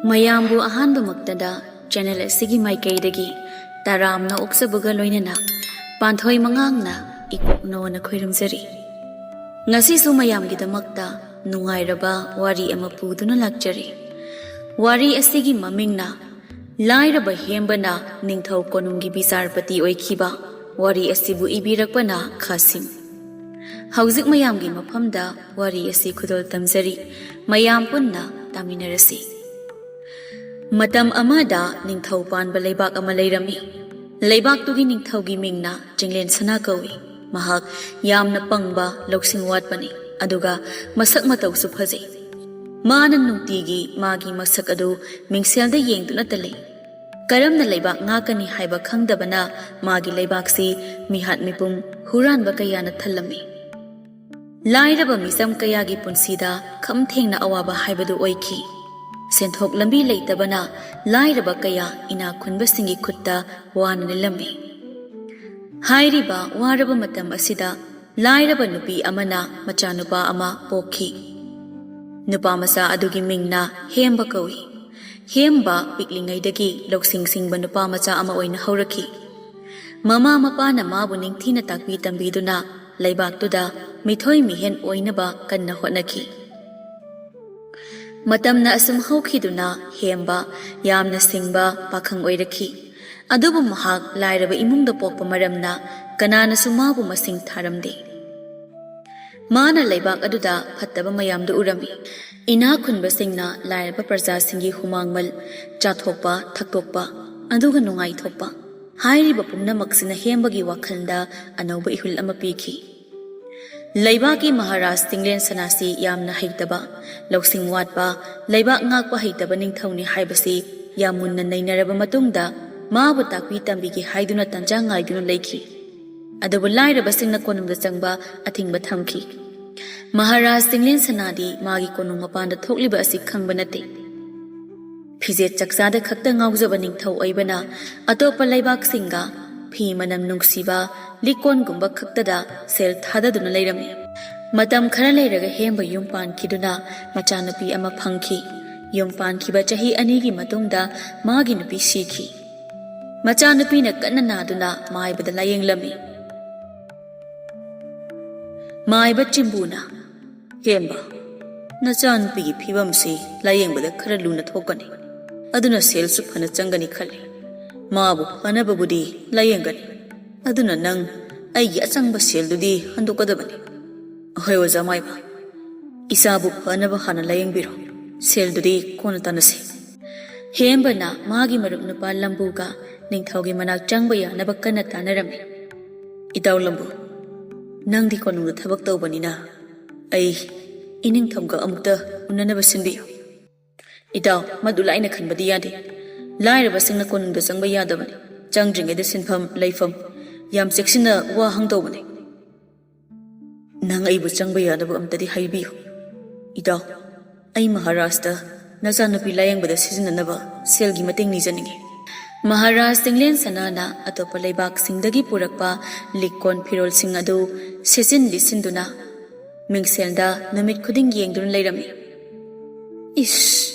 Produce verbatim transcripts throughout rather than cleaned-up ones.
ꯃꯌꯥꯝꯕꯨ ꯑꯍꯥꯟꯕꯃꯛꯇꯗ ꯆꯦꯅꯦꯜ ꯑꯁꯤꯒꯤ ꯃꯥꯏꯀꯩꯗꯒꯤ ꯇꯔꯥꯝꯅ ꯑꯣꯛꯆꯕꯒ ꯂꯣꯏꯅꯅ ꯄꯥꯟꯊꯣꯏ ꯃꯉꯥꯡꯅ ꯏꯀꯣꯛꯅꯣꯅ ꯈꯣꯏꯔꯝꯖꯔꯤ꯫ ꯉꯁꯤꯁꯨ ꯃꯌꯥꯝꯒꯤꯗꯃꯛꯇ ꯅꯨꯡꯉꯥꯏꯔꯕ ꯋꯥꯔꯤ ꯑꯃ ꯄꯨꯗꯨꯅ ꯂꯥꯛꯆꯔꯤ꯫ ꯋꯥꯔꯤ ꯑꯁꯤꯒꯤ ꯃꯃꯤꯡꯅ ꯂꯥꯏꯔꯕ ꯍꯦꯝꯕꯅ ꯅꯤꯡꯊꯧ ꯀꯣꯅꯨꯡꯒꯤ ꯕꯤꯆꯥꯔꯄꯇꯤ ꯑꯣꯏꯈꯤꯕ꯫ ꯋꯥꯔꯤ ꯑꯁꯤꯕꯨ ꯏꯕꯤꯔꯛꯄꯅ ꯈꯥꯁꯤꯝ꯫ ꯍꯧꯖꯤꯛ ꯃꯌꯥꯝꯒꯤ ꯃꯐꯝꯗ ꯋꯥꯔꯤ ꯑꯁꯤ ꯈꯨꯗꯣꯜ ꯇꯝꯖꯔꯤ꯫ ꯃꯌꯥꯝ ꯄꯨꯟꯅ ꯇꯥꯃꯤꯟꯅꯔꯁꯤ꯫ ꯃꯇꯝ ꯑꯃꯗ ꯅꯤꯡꯊꯧ ꯄꯥꯟꯕ ꯂꯩꯕꯥꯛ ꯑꯃ ꯂꯩꯔꯝꯃꯤ꯫ ꯂꯩꯕꯥꯛꯇꯨꯒꯤ ꯅꯤꯡꯊꯧꯒꯤ ꯃꯤꯡꯅ ꯆꯤꯡꯂꯦꯟ ꯁꯅꯥ ꯀꯧꯏ꯫ ꯃꯍꯥꯛ ꯌꯥꯝꯅ ꯄꯪꯕ, ꯂꯧꯁꯤꯡ ꯋꯥꯠꯄꯅꯤ, ꯑꯗꯨꯒ ꯃꯁꯛ ꯃꯇꯧꯁꯨ ꯐꯖꯩ꯫ ꯃꯥꯅ ꯅꯨꯡꯇꯤꯒꯤ ꯃꯥꯒꯤ ꯃꯁꯛ ꯑꯗꯨ ꯃꯤꯡꯁꯦꯜꯗ ꯌꯦꯡꯗꯨꯅꯇ ꯂꯩ꯫ ꯀꯔꯝꯅ ꯂꯩꯕꯥꯛ ꯉꯥꯛꯀꯅꯤ ꯍꯥꯏꯕ ꯈꯪꯗꯕꯅ ꯃꯥꯒꯤ ꯂꯩꯕꯥꯛꯁꯤ ꯃꯤꯍꯥꯠ ꯃꯤꯄꯨꯝ, ꯍꯨꯔꯥꯟꯕ ꯀꯌꯥꯅ ꯊꯜꯂꯝꯃꯤ꯫ ꯂꯥꯏꯔꯕ ꯃꯤꯆꯝ ꯀꯌꯥꯒꯤ ꯄꯨꯟꯁꯤꯗ ꯈꯝ ꯊꯦꯡꯅ ꯑꯋꯥꯕ ꯍꯥꯏꯕꯗꯨ ꯑꯣꯏꯈꯤ꯫ ꯁꯦꯟꯊꯣꯛ ꯂꯝꯕꯤ ꯂꯩꯇꯕꯅ ꯂꯥꯏꯔꯕ ꯀꯌꯥ ꯏꯅꯥꯛ ꯈꯨꯟꯕꯁꯤꯡꯒꯤ ꯈꯨꯠꯇ ꯋꯥꯅ ꯅꯤꯜꯂꯝꯃꯤ꯫ ꯍꯥꯏꯔꯤꯕ ꯋꯥꯔꯕ ꯃꯇꯝ ꯑꯁꯤꯗ ꯂꯥꯏꯔꯕ ꯅꯨꯄꯤ ꯑꯃꯅ ꯃꯆꯥꯅꯨꯄꯥ ꯑꯃ ꯄꯣꯛꯈꯤ꯫ ꯅꯨꯄꯥ ꯃꯆꯥ ꯑꯗꯨꯒꯤ ꯃꯤꯡꯅ ꯍꯦꯝꯕ ꯀꯧꯏ꯫ ꯍꯦꯝꯕ ꯄꯤꯛꯂꯤꯉꯩꯗꯒꯤ ꯂꯧꯁꯤꯡ ꯁꯤꯡꯕ ꯅꯨꯄꯥ ꯃꯆꯥ ꯑꯃ ꯑꯣꯏꯅ ꯍꯧꯔꯛꯈꯤ꯫ ꯃꯃꯥ ꯃꯄꯥꯅ ꯃꯥꯕꯨ ꯅꯤꯡꯊꯤꯅ ꯇꯥꯛꯄꯤ ꯇꯝꯕꯤꯗꯨꯅ ꯂꯩꯕꯥꯛꯇꯨꯗ ꯃꯤꯊꯣꯏ ꯃꯤꯍꯦꯟ ꯑꯣꯏꯅꯕ ꯀꯟꯅ ꯍꯣꯠꯅꯈꯤ꯫ ꯃꯇꯝꯅ ꯑꯁꯨꯝ ꯍꯧꯈꯤꯗꯨꯅ ꯍꯦꯝꯕ ꯌꯥꯝꯅ ꯁꯤꯡꯕ ꯄꯥꯈꯪ ꯑꯣꯏꯔꯛꯈꯤ꯫ ꯑꯗꯨꯕꯨ ꯃꯍꯥꯛ ꯂꯥꯏꯔꯕ ꯏꯃꯨꯡꯗ ꯄꯣꯛꯄ ꯃꯔꯝꯅ ꯀꯅꯥꯅꯁꯨ ꯃꯥꯕꯨ ꯃꯁꯤꯡ ꯊꯥꯔꯝꯗꯦ꯫ ꯃꯥꯅ ꯂꯩꯕꯥꯛ ꯑꯗꯨꯗ ꯐꯠꯇꯕ ꯃꯌꯥꯝꯗꯨ ꯎꯔꯝꯃꯤ꯫ ꯏꯅꯥꯛ ꯈꯨꯟꯕꯁꯤꯡꯅ ꯂꯥꯏꯔꯕ ꯄ꯭ꯔꯖꯥꯁꯤꯡꯒꯤ ꯍꯨꯃꯥꯡꯃꯜ ꯆꯥꯊꯣꯛꯄ, ꯊꯛꯇꯣꯛꯄ, ꯑꯗꯨꯒ ꯅꯨꯡꯉꯥꯏꯊꯣꯛꯄ꯫ ꯍꯥꯏꯔꯤꯕ ꯄꯨꯝꯅꯃꯛꯁꯤꯅ ꯍꯦꯝꯕꯒꯤ ꯋꯥꯈꯜꯗ ꯑꯅꯧꯕ ꯏꯍꯨꯜ ꯑꯃ ꯄꯤꯈꯤ꯫ ꯂꯩꯕꯥꯛꯀꯤ ꯃꯍꯥꯔꯥꯖ ꯆꯤꯡꯂꯦꯟ ꯁꯅꯥꯁꯤ ꯌꯥꯝꯅ ꯍꯩꯇꯕ, ꯂꯧꯁꯤꯡ ꯋꯥꯠꯄ, ꯂꯩꯕꯥꯛ ꯉꯥꯛꯄ ꯍꯩꯇꯕ ꯅꯤꯡꯊꯧꯅꯤ ꯍꯥꯏꯕꯁꯤ ꯌꯥꯝ ꯃꯨꯟꯅ ꯅꯩꯅꯔꯕ ꯃꯇꯨꯡꯗ ꯃꯥꯕꯨ ꯇꯥꯛꯄꯤ ꯇꯝꯕꯤꯒꯦ ꯍꯥꯏꯗꯨꯅ ꯇꯟꯖꯥ ꯉꯥꯏꯗꯨꯅ ꯂꯩꯈꯤ꯫ ꯑꯗꯨꯕꯨ ꯂꯥꯏꯔꯕꯁꯤꯡꯅ ꯀꯣꯅꯨꯡꯗ ꯆꯪꯕ ꯑꯊꯤꯡꯕ ꯊꯝꯈꯤ꯫ ꯃꯍꯥꯔꯥꯖ ꯆꯤꯡꯂꯦꯟ ꯁꯅꯥꯗꯤ ꯃꯥꯒꯤ ꯀꯣꯅꯨꯡ ꯃꯄꯥꯟꯗ ꯊꯣꯛꯂꯤꯕ ꯑꯁꯤ ꯈꯪꯕ ꯅꯠꯇꯦ꯫ ꯐꯤꯖꯦꯠ ꯆꯛꯆꯥꯗ ꯈꯛꯇ ꯉꯥꯎꯖꯕ ꯅꯤꯡꯊꯧ ꯑꯣꯏꯕꯅ ꯑꯇꯣꯞꯄ ꯂꯩꯕꯥꯛꯁꯤꯡꯒ ꯐꯤ ꯃꯅꯝ ꯅꯨꯡꯁꯤꯕ, ꯂꯤꯛꯀꯣꯟꯒꯨꯝꯕ ꯈꯛꯇꯗ ꯁꯦꯜ ꯊꯥꯗꯗꯨꯅ ꯂꯩꯔꯝꯃꯤ꯫ ꯃꯇꯝ ꯈꯔ ꯂꯩꯔꯒ ꯍꯦꯝꯕ ꯌꯨꯝ ꯄꯥꯟꯈꯤꯗꯨꯅ ꯃꯆꯥꯅꯨꯄꯤ ꯑꯃ ꯐꯪꯈꯤ꯫ ꯌꯨꯝ ꯄꯥꯟꯈꯤꯕ ꯆꯍꯤ ꯑꯅꯤꯒꯤ ꯃꯇꯨꯡꯗ ꯃꯥꯒꯤ ꯅꯨꯄꯤ ꯁꯤꯈꯤ꯫ ꯃꯆꯥꯅꯨꯄꯤꯅ ꯀꯟꯅ ꯅꯥꯗꯨꯅ ꯃꯥꯏꯕꯗ ꯂꯥꯌꯦꯡꯂꯝꯃꯤ꯫ ꯃꯥꯏꯕ ꯆꯤꯝꯕꯨꯅ, "ꯍꯦꯝꯕ, ꯅꯆꯥꯅꯨꯄꯤꯒꯤ ꯐꯤꯕꯝꯁꯤ ꯂꯥꯌꯦꯡꯕꯗ ꯈꯔ ꯂꯨꯅ ꯊꯣꯛꯀꯅꯤ꯫ ꯑꯗꯨꯅ ꯁꯦꯜꯁꯨ ꯐꯅ ꯆꯪꯒꯅꯤ ꯈꯜꯂꯤ꯫ ꯃꯥꯕꯨ ꯐꯅꯕꯕꯨꯗꯤ ꯂꯥꯌꯦꯡꯒꯅꯤ꯫ ꯑꯗꯨꯅ ꯅꯪ ꯑꯩꯒꯤ ꯑꯆꯪꯕ ꯁꯦꯜꯗꯨꯗꯤ ꯍꯟꯗꯣꯛꯀꯗꯕꯅꯤ꯫" "ꯍꯣꯏ, ꯑꯣꯖꯥ ꯃꯥꯏꯕ꯫ ꯏꯆꯥꯕꯨ ꯐꯅꯕ ꯍꯥꯟꯅ ꯂꯥꯌꯦꯡꯕꯤꯔꯣ꯫ ꯁꯦꯜꯗꯨꯗꯤ ꯀꯣꯟꯅ ꯇꯥꯟꯅꯁꯤ꯫" ꯍꯦꯝꯕꯅ ꯃꯥꯒꯤ ꯃꯔꯨꯞ ꯅꯨꯄꯥ ꯂꯝꯕꯨꯒ ꯅꯤꯡꯊꯧꯒꯤ ꯃꯅꯥꯛ ꯆꯪꯕ ꯌꯥꯅꯕ ꯀꯟꯅ ꯇꯥꯟꯅꯔꯝꯃꯤ꯫ "ꯏꯇꯥꯎ ꯂꯝꯕꯨ, ꯅꯪꯗꯤ ꯀꯣꯅꯨꯡꯗ ꯊꯕꯛ ꯇꯧꯕꯅꯤꯅ ꯑꯩ ꯏꯅꯤꯡꯊꯧꯒ ꯑꯃꯨꯛꯇ ꯎꯅꯅꯕ ꯁꯤꯟꯕꯤꯌꯨ꯫" "ꯏꯇꯥꯎ, ꯃꯗꯨ ꯂꯥꯏꯅ ꯈꯟꯕꯗꯤ ꯌꯥꯗꯦ꯫ ꯂꯥꯏꯔꯕꯁꯤꯡꯅ ꯀꯣꯅꯨꯡꯗ ꯆꯪꯕ ꯌꯥꯗꯕꯅꯤ꯫ ꯆꯪꯗ꯭ꯔꯤꯉꯩꯗ ꯁꯤꯟꯐꯝ, ꯂꯩꯐꯝ ꯌꯥꯝ ꯆꯦꯛꯁꯤꯟꯅ ꯋꯥ ꯍꯪꯗꯧꯕꯅꯤ꯫" "ꯅꯪ ꯑꯩꯕꯨ ꯆꯪꯕ ꯌꯥꯅꯕ ꯑꯝꯇꯗꯤ ꯍꯥꯏꯕꯤꯌꯨ꯫" "ꯏꯇꯥꯎ, ꯑꯩ ꯃꯍꯥꯔꯥꯖꯇ ꯅꯆꯥꯅꯨꯄꯤ ꯂꯥꯌꯦꯡꯕꯗ ꯁꯤꯖꯤꯟꯅꯅꯕ ꯁꯦꯜꯒꯤ ꯃꯇꯦꯡ ꯅꯤꯖꯅꯤꯡꯏ꯫" ꯃꯍꯥꯔꯥꯖ ꯆꯤꯡꯂꯦꯟ ꯁꯅꯥꯅ ꯑꯇꯣꯞꯄ ꯂꯩꯕꯥꯛꯁꯤꯡꯗꯒꯤ ꯄꯨꯔꯛꯄ ꯂꯤꯛ ꯀꯣꯟ ꯐꯤꯔꯣꯜꯁꯤꯡ ꯑꯗꯨ ꯁꯦꯠꯆꯤꯟ ꯂꯤꯠꯁꯤꯟꯗꯨꯅ ꯃꯤꯡꯁꯦꯜꯗ ꯅꯨꯃꯤꯠ ꯈꯨꯗꯤꯡ ꯌꯦꯡꯗꯨꯅ ꯂꯩꯔꯝꯃꯤ꯫ "ꯏꯁ,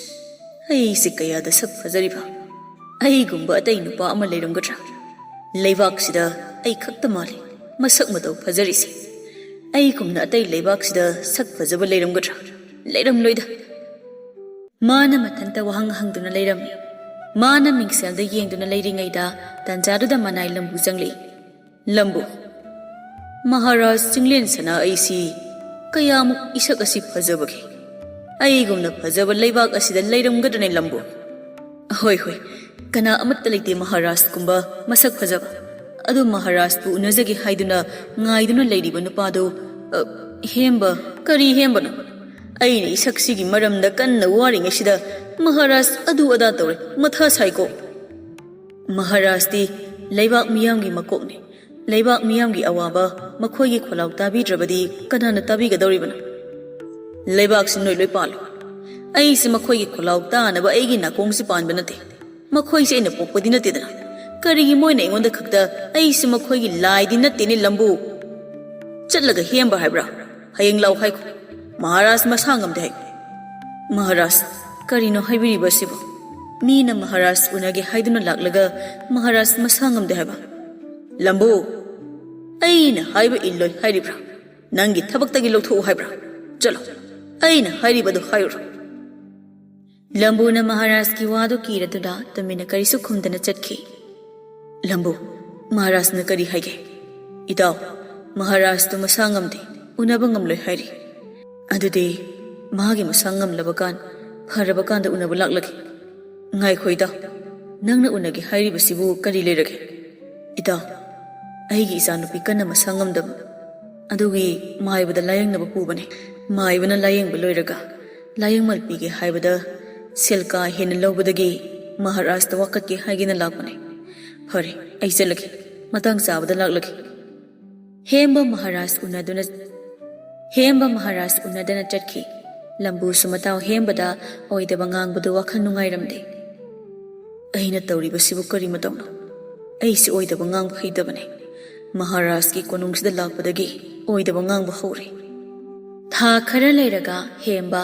ꯑꯩꯁꯦ ꯀꯌꯥꯗ ꯁꯛ ꯐꯖꯔꯤꯕ! ꯑꯩꯒꯨꯝꯕ ꯑꯇꯩ ꯅꯨꯄꯥ ꯑꯃ ꯂꯩꯔꯝꯒꯗ꯭ꯔꯥ? ꯂꯩꯕꯥꯛꯁꯤꯗ ꯑꯩ ꯈꯛꯇ ꯃꯥꯜꯂꯤ ꯃꯁꯛ ꯃꯇꯧ ꯐꯖꯔꯤꯁꯦ꯫ ꯑꯩꯒꯨꯝꯅ ꯑꯇꯩ ꯂꯩꯕꯥꯛꯁꯤꯗ ꯁꯛ ꯐꯖꯕ ꯂꯩꯔꯝꯒꯗ꯭ꯔꯥ? ꯂꯩꯔꯝꯂꯣꯏꯗ꯫" ꯃꯥꯅ ꯃꯊꯟꯇ ꯋꯥꯍꯪ ꯍꯪꯗꯨꯅ ꯂꯩꯔꯝꯃꯤ꯫ ꯃꯥꯅ ꯃꯤꯡꯁꯦꯜꯗ ꯌꯦꯡꯗꯨꯅ ꯂꯩꯔꯤꯉꯩꯗ ꯇꯟꯖꯥꯗꯨꯗ ꯃꯅꯥꯏ ꯂꯝꯕꯨ ꯆꯪꯂꯛꯏ꯫ "ꯂꯝꯕꯨ, ꯃꯍꯥꯔꯥꯖ ꯆꯤꯡꯂꯦꯟ ꯁꯅꯥ ꯑꯩꯁꯤ ꯀꯌꯥꯃꯨꯛ ꯏꯁꯛ ꯑꯁꯤ ꯐꯖꯕꯒꯦ? ꯑꯩꯒꯨꯝꯅ ꯐꯖꯕ ꯂꯩꯕꯥꯛ ꯑꯁꯤꯗ ꯂꯩꯔꯝꯒꯗ꯭ꯔꯅꯦ ꯂꯝꯕꯨ?" "ꯍꯣꯏ, ꯍꯣꯏ, ꯀꯅꯥ ꯑꯃꯠꯇ ꯂꯩꯇꯦ ꯃꯍꯥꯔꯥꯖꯀꯨꯝꯕ ꯃꯁꯛ ꯐꯖꯕ꯫ ꯑꯗꯨ ꯃꯍꯥꯔꯥꯖꯄꯨ ꯎꯅꯖꯒꯦ ꯍꯥꯏꯗꯨꯅ ꯉꯥꯏꯗꯨꯅ ꯂꯩꯔꯤꯕ ꯅꯨꯄꯥꯗꯨ, ꯑ, ꯍꯦꯝꯕ, ꯀꯔꯤ ꯍꯦꯝꯕꯅꯣ? ꯑꯩꯅ ꯏꯁꯛꯁꯤꯒꯤ ꯃꯔꯝꯗ ꯀꯟꯅ ꯋꯥꯔꯤꯉꯩꯁꯤꯗ ꯃꯍꯥꯔꯥꯖ ꯑꯗꯨ ꯑꯗꯥ ꯇꯧꯔꯦ, ꯃꯊꯥ ꯁꯥꯏꯀꯣ꯫ ꯃꯍꯥꯔꯥꯖꯇꯤ ꯂꯩꯕꯥꯛ ꯃꯤꯌꯥꯝꯒꯤ ꯃꯀꯣꯛꯅꯤ꯫ ꯂꯩꯕꯥꯛ ꯃꯤꯌꯥꯝꯒꯤ ꯑꯋꯥꯕ ꯃꯈꯣꯏꯒꯤ ꯈꯣꯜꯂꯥꯎ ꯇꯥꯕꯤꯗ꯭ꯔꯕꯗꯤ ꯀꯅꯥꯅ ꯇꯥꯕꯤꯒꯗꯧꯔꯤꯕꯅꯣ? ꯂꯩꯕꯥꯛꯁꯤ ꯅꯣꯏ ꯂꯣꯏ ꯄꯥꯜꯂꯣ꯫ ꯑꯩꯁꯦ ꯃꯈꯣꯏꯒꯤ ꯈꯣꯜꯂꯥꯎ ꯇꯥꯅꯕ ꯑꯩꯒꯤ ꯅꯥꯀꯣꯡꯁꯤ ꯄꯥꯟꯕ ꯅꯠꯇꯦ꯫ ꯃꯈꯣꯏꯁꯦ ꯑꯩꯅ ꯄꯣꯛꯄꯗꯤ ꯅꯠꯇꯦꯗꯅ꯫ ꯀꯔꯤꯒꯤ ꯃꯣꯏꯅ ꯑꯩꯉꯣꯟꯗ ꯈꯛꯇ ꯑꯩꯁꯦ ꯃꯈꯣꯏꯒꯤ ꯂꯥꯏꯗꯤ ꯅꯠꯇꯦꯅꯦ ꯂꯝꯕꯨ?" "ꯆꯠꯂꯒ ꯍꯦꯝꯕ ꯍꯥꯏꯕ꯭ꯔꯥ? ꯍꯌꯦꯡ ꯂꯥꯛꯑꯣ ꯍꯥꯏꯈꯣ꯫ ꯃꯍꯥꯔꯥꯖ ꯃꯁꯥ ꯉꯝꯗꯦ ꯍꯥꯏ꯫" "ꯃꯍꯥꯔꯥꯖ, ꯀꯔꯤꯅꯣ ꯍꯥꯏꯕꯤꯔꯤꯕ ꯑꯁꯤꯕꯨ? ꯃꯤꯅ ꯃꯍꯥꯔꯥꯖ ꯎꯅꯒꯦ ꯍꯥꯏꯗꯨꯅ ꯂꯥꯛꯂꯒ ꯃꯍꯥꯔꯥꯖ ꯃꯁꯥ ꯉꯝꯗꯦ ꯍꯥꯏꯕ? ꯂꯝꯕꯨ, ꯑꯩꯅ ꯍꯥꯏꯕ ꯏꯜꯂꯣꯏ ꯍꯥꯏꯔꯤꯕ꯭ꯔꯥ? ꯅꯪꯒꯤ ꯊꯕꯛꯇꯒꯤ ꯂꯧꯊꯣꯛꯎ ꯍꯥꯏꯕ꯭ꯔꯥ? ꯆꯠꯂꯣ, ꯑꯩꯅ ꯍꯥꯏꯔꯤꯕꯗꯨ ꯍꯥꯏꯔꯨꯔꯣ꯫ ꯂꯝꯕꯨꯅ ꯃꯍꯥꯔꯥꯖꯀꯤ ꯋꯥꯗꯨ ꯀꯤꯔꯗꯨꯅ ꯇꯨꯃꯤꯟꯅ ꯀꯔꯤꯁꯨ ꯈꯨꯝꯗꯅ ꯆꯠꯈꯤ꯫ ꯂꯝꯕꯨ, ꯃꯍꯥꯔꯥꯖꯅ ꯀꯔꯤ ꯍꯥꯏꯒꯦ? ꯏꯇꯥꯎ, ꯃꯍꯥꯔꯥꯖꯇꯨ ꯃꯁꯥ ꯉꯝꯗꯦ, ꯎꯅꯕ ꯉꯝꯂꯣꯏ ꯍꯥꯏꯔꯤ꯫ ꯑꯗꯨꯗꯤ ꯃꯥꯒꯤ ꯃꯁꯥ ꯉꯝꯂꯕ ꯀꯥꯟ, ꯐꯔꯕ ꯀꯥꯟꯗ ꯎꯅꯕ ꯂꯥꯛꯂꯒꯦ꯫ ꯉꯥꯏꯈꯣ ꯏꯇꯥꯎ, ꯅꯪꯅ ꯎꯅꯒꯦ ꯍꯥꯏꯔꯤꯕꯁꯤꯕꯨ ꯀꯔꯤ ꯂꯩꯔꯒꯦ? ꯏꯇꯥꯎ, ꯑꯩꯒꯤ ꯏꯆꯥꯅꯨꯄꯤ ꯀꯟꯅ ꯃꯁꯥ ꯉꯝꯗꯕ, ꯑꯗꯨꯒꯤ ꯃꯥꯏꯕꯗ ꯂꯥꯌꯦꯡꯅꯕ ꯄꯨꯕꯅꯦ꯫ ꯃꯥꯏꯕꯅ ꯂꯥꯌꯦꯡꯕ ꯂꯣꯏꯔꯒ ꯂꯥꯌꯦꯡꯃꯜ ꯄꯤꯒꯦ ꯍꯥꯏꯕꯗ ꯁꯦꯜ ꯀꯥ ꯍꯦꯟꯅ ꯂꯧꯕꯗꯒꯤ ꯃꯍꯥꯔꯥꯖꯇ ꯋꯥꯀꯠꯀꯦ ꯍꯥꯏꯒꯦꯅ ꯂꯥꯛꯄꯅꯦ꯫ ꯐꯔꯦ, ꯑꯩ ꯆꯠꯂꯒꯦ꯫ ꯃꯇꯥꯡ ꯆꯥꯕꯗ ꯂꯥꯛꯂꯒꯦ꯫ ꯍꯦꯝꯕ ꯃꯍꯥꯔꯥꯖ ꯎꯅꯗꯨꯅ, ꯍꯦꯝꯕ ꯃꯍꯥꯔꯥꯖ ꯎꯅꯗꯅ ꯆꯠꯈꯤ꯫ ꯂꯝꯕꯨꯁꯨ ꯃꯇꯥꯎ ꯍꯦꯝꯕꯗ ꯑꯣꯏꯗꯕ ꯉꯥꯡꯕꯗꯨ ꯋꯥꯈꯜ ꯅꯨꯡꯉꯥꯏꯔꯝꯗꯦ꯫ ꯑꯩꯅ ꯇꯧꯔꯤꯕꯁꯤꯕꯨ ꯀꯔꯤ ꯃꯇꯧꯅꯣ? ꯑꯩꯁꯤ ꯑꯣꯏꯗꯕ ꯉꯥꯡꯕ ꯍꯩꯇꯕꯅꯦ꯫ ꯃꯍꯥꯔꯥꯖꯀꯤ ꯀꯣꯅꯨꯡꯁꯤꯗ ꯂꯥꯛꯄꯗꯒꯤ ꯑꯣꯏꯗꯕ ꯉꯥꯡꯕ ꯍꯧꯔꯦ꯫ ꯊꯥ ꯈꯔ ꯂꯩꯔꯒ ꯍꯦꯝꯕ